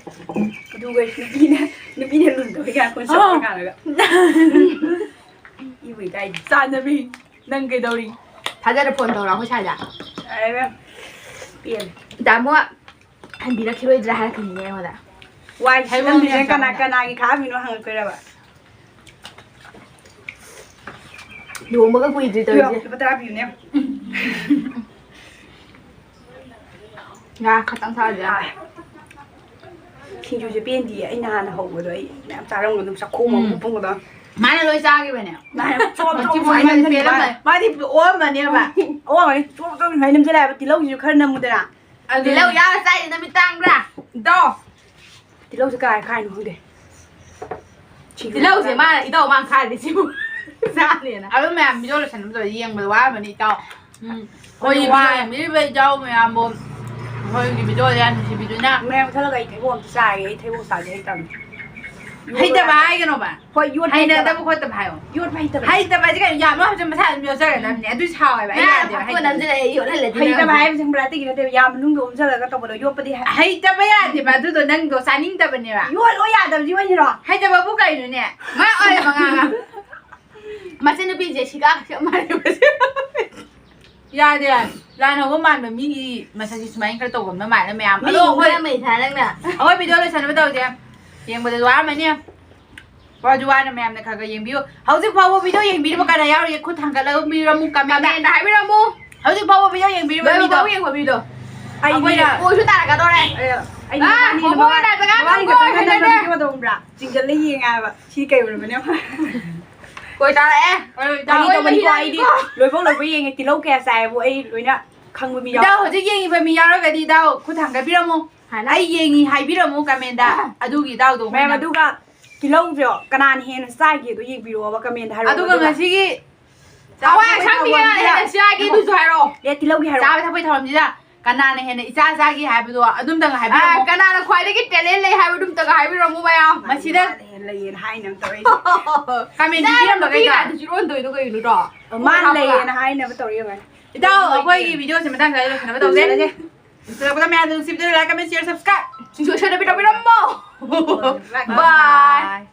ꯑꯗꯨꯒ ꯅꯨꯄꯤꯅ, ꯅꯨꯄꯤꯅ ꯂꯨꯟꯗꯕ ꯌꯥ ꯀꯣꯟ ꯁꯣꯛꯄ ꯑꯥ꯫ ꯀꯥꯟꯗꯒ꯫ ꯏꯕꯨ ꯏꯀꯥꯏ꯫ ꯆꯥꯟꯅꯕꯤ, ꯅꯪ ꯀꯩꯗꯧꯔꯤ? ꯊꯥꯖꯔ ꯐꯣꯟ ꯇꯧꯔꯣ ꯑꯩꯈꯣꯏ ꯁ꯭ꯋꯥꯏꯗ꯫ ꯌꯥꯔꯦ ꯏꯕꯦꯝ꯫ ꯄꯦꯜꯂꯦ꯫ ꯇꯥꯃꯣ ꯍꯟꯕꯤꯔꯛꯈꯤꯔꯣꯏꯗ꯭ꯔꯥ ꯍꯥꯏꯔꯛꯀꯅꯤꯅꯦ ꯑꯩꯉꯣꯟꯗ꯫ ꯋꯥꯏ ꯍꯥꯏꯕ ꯁꯤꯠꯂꯝꯗ꯭ꯔꯤꯁꯦ ꯉꯝꯗ꯭ꯔꯕ ꯀꯅꯥ, ꯃꯥꯅ꯫ ꯀꯅꯥꯒꯤ ꯈꯥꯛꯑꯝꯃꯤꯅꯣ ꯍꯪꯉꯛꯇꯣꯏꯔꯕ? ꯂꯨꯍꯣꯡꯕꯒ ꯀꯨꯏꯗ꯭ꯔꯤ ꯇꯧꯔꯤꯁꯦ꯫ ꯂꯨꯄꯥ ꯇꯔꯥ ꯄꯤꯌꯨꯅꯦ꯫ ꯉꯥ ꯈꯇꯪ ꯊꯥꯛꯑꯁꯦ꯫ ꯁꯤꯡꯖꯨꯁꯦ ꯄꯦꯟꯗꯤꯌꯦ꯫ ꯑꯩꯅ ꯍꯥꯟꯅ ꯍꯧꯕꯗꯣ ꯑꯩ ꯃꯌꯥꯝ ꯆꯥꯔꯝꯒꯗꯕ ꯆꯥꯛꯈꯣꯝ ꯑꯃ ꯎꯝ꯫ ꯄꯨꯡꯒꯗ꯫ ꯃꯥꯅ ꯂꯣꯏ ꯆꯥꯈꯤꯕꯅꯦ꯫ ꯃꯥꯅ ꯆꯣꯞ ꯆꯣꯞ ꯃꯆꯤꯟ ꯁꯨꯃꯥꯏꯅ ꯃꯆꯤꯟ ꯅꯝꯁꯤꯜꯂꯦ꯫ ꯄꯦꯜꯂꯝꯃꯦ꯫ ꯃꯥꯗꯤ ꯑꯣꯛꯑꯝꯃꯅꯦꯕ꯫ ꯑꯣꯛꯑꯝꯃꯅꯤ꯫ ꯆꯣꯞ ꯆꯣꯞ ꯁꯨꯃꯥꯏꯅ ꯅꯝꯁꯤꯜꯂꯦ ꯍꯥꯏꯕ꯫ ꯇꯤꯜꯍꯧꯁꯤꯁꯨ ꯈꯔ ꯅꯝꯃꯨꯗꯅ꯫ ꯑꯗꯨꯅꯦ꯫ ꯇꯤꯜꯍꯧ ꯌꯥꯎꯔ ꯆꯥꯏꯁꯦ ꯅꯃꯤꯠ ꯇꯥꯡꯕ꯭ꯔꯥ? ꯗꯣ꯫ ꯇꯤꯜꯍꯧꯁꯦ ꯀꯥꯏ ꯈꯥꯏꯅꯣ ꯈꯪꯗꯦ꯫ ꯁꯤꯡꯖꯨ ꯇꯤꯜꯍꯧꯁꯦ ꯆꯥꯅꯕ꯫ ꯃꯥꯅ ꯏꯙꯧ ꯃꯥꯅ ꯈꯥꯏꯔꯤꯁꯤꯕꯨ꯫ ꯆꯥꯅꯦꯅ꯫ ꯑꯗꯨ ꯃꯌꯥꯝ ꯚꯤꯗꯤꯑꯣ ꯂꯣꯏꯁꯟꯕꯗꯣ ꯌꯦꯡꯕꯗ ꯋꯥꯔꯝꯃꯅꯤ ꯏꯇꯥꯎ꯫ ꯎꯝ꯫ ꯑꯩꯈꯣꯏꯒꯤ ꯋꯥꯏ꯫ ꯚꯤꯗꯤꯑꯣ ꯌꯦꯡꯕꯤꯔꯤꯕ ꯏꯇꯥꯎ ꯃꯌꯥꯝꯕꯨ ꯑꯩꯈꯣꯏꯒꯤ ꯚꯤꯗꯤꯑꯣ ꯌꯥꯝ ꯅꯨꯡꯁꯤꯕꯤꯗꯨꯅ꯫ ꯃꯌꯥꯝ ꯃꯨꯠꯊꯠꯂꯒ ꯑꯩ ꯊꯩꯕꯣꯡ ꯑꯝꯇ ꯆꯥꯒꯦ꯫ ꯑꯩ ꯊꯩꯕꯣꯡ ꯆꯥꯁꯦ ꯍꯩꯇꯕꯅꯤ꯫ ꯍꯩꯇꯕ ꯍꯥꯏꯒꯅꯣꯕ꯫ ꯍꯣꯏ, ꯌꯣꯠꯄ ꯍꯩꯅꯗꯕ ꯈꯣꯠꯇꯕ ꯍꯥꯏꯌꯣ꯫ ꯌꯣꯠꯄ ꯍꯩꯇꯕ꯫ ꯍꯩꯇꯕ ꯍꯥꯏꯁꯦ ꯀꯩꯅꯣ? ꯌꯥꯝ ꯍꯧꯖꯤꯛ ꯃꯁꯥ ꯑꯗꯨꯝ ꯌꯣꯠꯆꯒꯗꯕꯅꯦ꯫ ꯑꯗꯨ ꯁꯥꯎꯋꯦꯕ꯫ ꯑꯩ ꯌꯥꯗꯦꯕ꯫ ꯍꯩꯇꯕ ꯍꯥꯏꯁꯦ ꯈꯨꯝꯕ꯭ꯔꯥ ꯇꯤꯛ ꯅꯠꯇꯦꯕ꯫ ꯌꯥꯝ ꯃꯅꯨꯡꯗ ꯑꯣꯝꯁꯤꯜꯂꯒ ꯇꯧꯕꯗꯣ ꯌꯣꯠꯄꯗꯤ ꯍꯩ-, ꯍꯩꯇꯕ ꯌꯥꯗꯦꯕ꯫ ꯑꯗꯨꯗꯣ ꯅꯪꯗꯣ ꯆꯥꯅꯤꯡꯗꯕꯅꯦꯕ꯫ ꯌꯣꯠꯂꯣ ꯌꯥꯗꯕꯗꯤ ꯑꯣꯏꯅꯤꯔꯣ? ꯍꯩꯇꯕꯕꯨ ꯀꯩꯅꯣꯅꯦ? ꯃꯥ ꯑꯣꯏꯔꯕ ꯉꯥꯡꯉ꯫ ꯃꯆꯟꯅꯨꯄꯤ ꯖꯦꯁꯤꯀꯥ ꯆꯞ ꯃꯥꯟꯅꯩꯕ꯫ ꯌꯥꯗꯦ꯫ ꯂꯥꯟ ꯍꯧꯕ ꯃꯥꯟꯕ ꯃꯤꯒꯤ ꯃꯁꯛꯁꯤ ꯁꯨꯃꯥꯏꯅ ꯈꯔ ꯇꯧꯒꯟꯕ ꯃꯥꯜꯂꯦ ꯃꯌꯥꯝ꯫ ꯃꯤ ꯑꯗꯣ ꯑꯩꯈꯣꯏ, ꯌꯦꯡꯕ ꯃꯩ ꯊꯥ ꯅꯪꯅ꯫ ꯑꯩꯈꯣꯏ ꯚꯤꯗꯤꯑꯣ ꯂꯣꯏꯁꯟꯅꯕ ꯇꯧꯁꯦ꯫ ꯌꯦꯡꯕꯗꯁꯨ ꯋꯥꯔꯝꯃꯅꯤ꯫ ꯋꯥꯁꯨ ꯋꯥꯅ ꯃꯌꯥꯝꯅ ꯈꯔ ꯈꯔ ꯌꯦꯡꯕꯤꯌꯨ꯫ ꯍꯧꯖꯤꯛ ꯐꯥꯎꯕ ꯚꯤꯗꯤꯑꯣ ꯌꯦꯡꯕꯤꯔꯤꯕ ꯀꯅꯥ ꯌꯥꯎꯔꯤꯒꯦ? ꯈꯨꯠ ꯊꯥꯡꯒꯠꯂꯒ ꯄꯤꯔꯝꯃꯨ, ꯀꯃꯦꯟꯗ꯫ ꯀꯃꯦꯟꯗ ꯍꯥꯏꯕꯤꯔꯝꯃꯨ꯫ ꯍꯧꯖꯤꯛ ꯐꯥꯎꯕ ꯚꯤꯗꯤꯑꯣ ꯌꯦꯡꯕꯤꯔꯤꯕ ꯂꯣꯏꯕ ꯃꯤꯗꯣ꯫ ꯐꯥꯎꯕ ꯌꯦꯡꯕ ꯃꯤꯗꯣ꯫ ꯑꯩꯈꯣꯏꯅ ꯑꯩꯈꯣꯏꯅ ꯀꯣꯏꯁꯨ ꯇꯥꯔꯛꯀꯗꯧꯔꯦ꯫ ꯑꯩ, ꯑꯩ ꯑꯥ, ꯃꯕꯥꯅꯤ, ꯈꯣꯡꯎꯞ ꯃꯕꯥꯅꯤ, ꯀꯥꯏꯗ ꯀꯥꯏꯗ ꯃꯕꯥꯅꯤ ꯀꯣꯏ ꯈꯛꯇꯪ ꯍꯩꯅꯗꯦ꯫ ꯅꯪꯅ ꯚꯤꯗꯤꯑꯣ ꯇꯧꯕ꯭ꯔꯥ? ꯆꯤꯡꯁꯤꯜꯂ ꯌꯦꯡꯉꯦ ꯍꯥꯏꯕ꯫ ꯁꯤ ꯀꯩ ꯑꯣꯏꯔꯝꯃꯅꯤ? ꯀꯣꯏ ꯇꯥꯔꯛꯑꯦ꯫ ꯍꯣꯏ, ꯐꯥꯒꯤ ꯇꯥꯔꯛꯑꯣ, ꯇꯧꯕꯅꯤꯀꯣ꯫ ꯃꯍꯤ ꯑꯩꯗꯤ ꯂꯥꯛꯏꯀꯣ꯫ ꯂꯣꯏꯕꯧ ꯂꯣꯏꯕꯧ ꯌꯦꯡꯉꯦ, ꯇꯤꯜꯍꯧ ꯀꯌꯥ ꯆꯥꯏꯕꯨ ꯑꯩ ꯂꯣꯏꯅ ꯈꯪꯕ ꯃꯤ ꯏꯇꯥꯎ, ꯌꯥꯎꯔꯦ꯫ ꯍꯧꯖꯤꯛ ꯌꯦꯡꯉꯤꯕ ꯃꯤ ꯌꯥꯎꯔꯒꯗꯤ ꯏꯇꯥꯎ ꯈꯨꯠ ꯊꯥꯡꯒꯠꯄꯤꯔꯝꯃꯨ꯫ ꯍꯥꯟꯅ꯫ ꯑꯩ ꯌꯦꯡꯉꯤ ꯍꯥꯏꯕꯤꯔꯝꯃꯨ ꯀꯃꯦꯟꯗ꯫ ꯑꯗꯨꯒꯤ ꯏꯇꯥꯎꯗꯣ ꯃꯌꯥꯝ ꯑꯩꯈꯣꯏꯅ ꯑꯗꯨꯒ ꯇꯤꯜꯍꯧꯁꯦ ꯀꯅꯥꯅ ꯍꯦꯟꯅ ꯆꯥꯒꯦꯗꯣ ꯌꯦꯡꯕꯤꯔꯛꯑꯣꯕ ꯀꯃꯦꯟꯗ ꯍꯥꯏꯔꯛꯑꯣ꯫ ꯑꯗꯨꯒ ꯑꯗꯨꯒ ꯉꯁꯤꯒꯤ ꯍꯋꯥꯏ ꯆꯥꯕ ꯑꯁꯥꯡꯕꯤ ꯊꯛꯄꯒꯤ ꯀꯅꯥꯅ ꯍꯦꯟꯅ ꯊꯧꯔꯝꯁꯤꯗ ꯆꯥꯒꯦ? ꯑꯗꯨꯁꯨ ꯍꯥꯏꯔꯛꯑꯣ꯫ ꯑꯦ, ꯇꯤꯜꯍꯧꯒꯤ ꯍꯥꯏꯔꯛꯑꯣ꯫ ꯆꯥꯕ ꯊꯛꯄꯒꯤ ꯊꯧꯔꯝꯁꯤꯗ ꯀꯅꯥꯅ ꯍꯦꯟꯅ ꯏꯆꯥ ꯆꯥꯒꯦ ꯍꯥꯏꯕꯗꯣ ꯑꯗꯨꯝꯇꯪ ꯍꯥꯏꯕꯤꯔꯝꯃꯣ꯫ ꯑꯥ, ꯀꯅꯥꯅ ꯈ꯭ꯋꯥꯏꯗꯒꯤ talent ꯂꯩ ꯍꯥꯏꯕꯗꯨꯝꯇꯒ ꯍꯥꯏꯕꯤꯔꯝꯃꯣ ꯃꯌꯥꯝ꯫ ꯃꯁꯤꯗ ꯃꯥꯅ ꯍꯦꯟꯅ ꯂꯩꯌꯦꯅ ꯍꯥꯏꯅꯕ ꯇꯧꯔꯛꯏꯁꯦ꯫ ꯀꯃꯦꯟ ꯅꯪ ꯄꯤꯕꯤꯔꯝꯕꯈꯩꯗꯣ꯫ ꯅꯨꯄꯤ ꯉꯥꯛꯇ ꯆꯤꯔꯣꯟꯗꯣꯏꯗꯣ ꯀꯩꯒꯤꯅꯣ? ꯃꯥꯅ ꯍꯥꯞꯄꯒ꯫ ꯂꯩꯌꯦꯅ ꯍꯥꯏꯅꯕ ꯇꯧꯔꯛꯏ ꯑꯣꯏꯔꯝꯒꯅꯤ꯫ ꯏꯇꯥꯎ, ꯑꯩꯈꯣꯏꯒꯤ ꯚꯤꯗꯤꯑꯣꯁꯦ ꯃꯇꯥꯡ ꯁ꯭ꯋꯥꯏꯗ ꯂꯣꯏꯁꯤꯟꯅꯕ ꯇꯧꯁꯦ꯫ ꯂꯣꯏꯁꯤꯜꯂꯁꯦ꯫ ꯂꯣꯏꯁꯤꯜꯂꯛꯄꯗ ꯃꯌꯥꯝꯅ ꯅꯨꯡꯁꯤꯕꯤꯗꯨꯅ like, comment, share, subscribe ꯁꯨꯡꯁꯣꯏ ꯁꯣꯏꯗꯕꯤ ꯇꯧꯕꯤꯔꯝꯃꯣ꯫ Bye. Bye.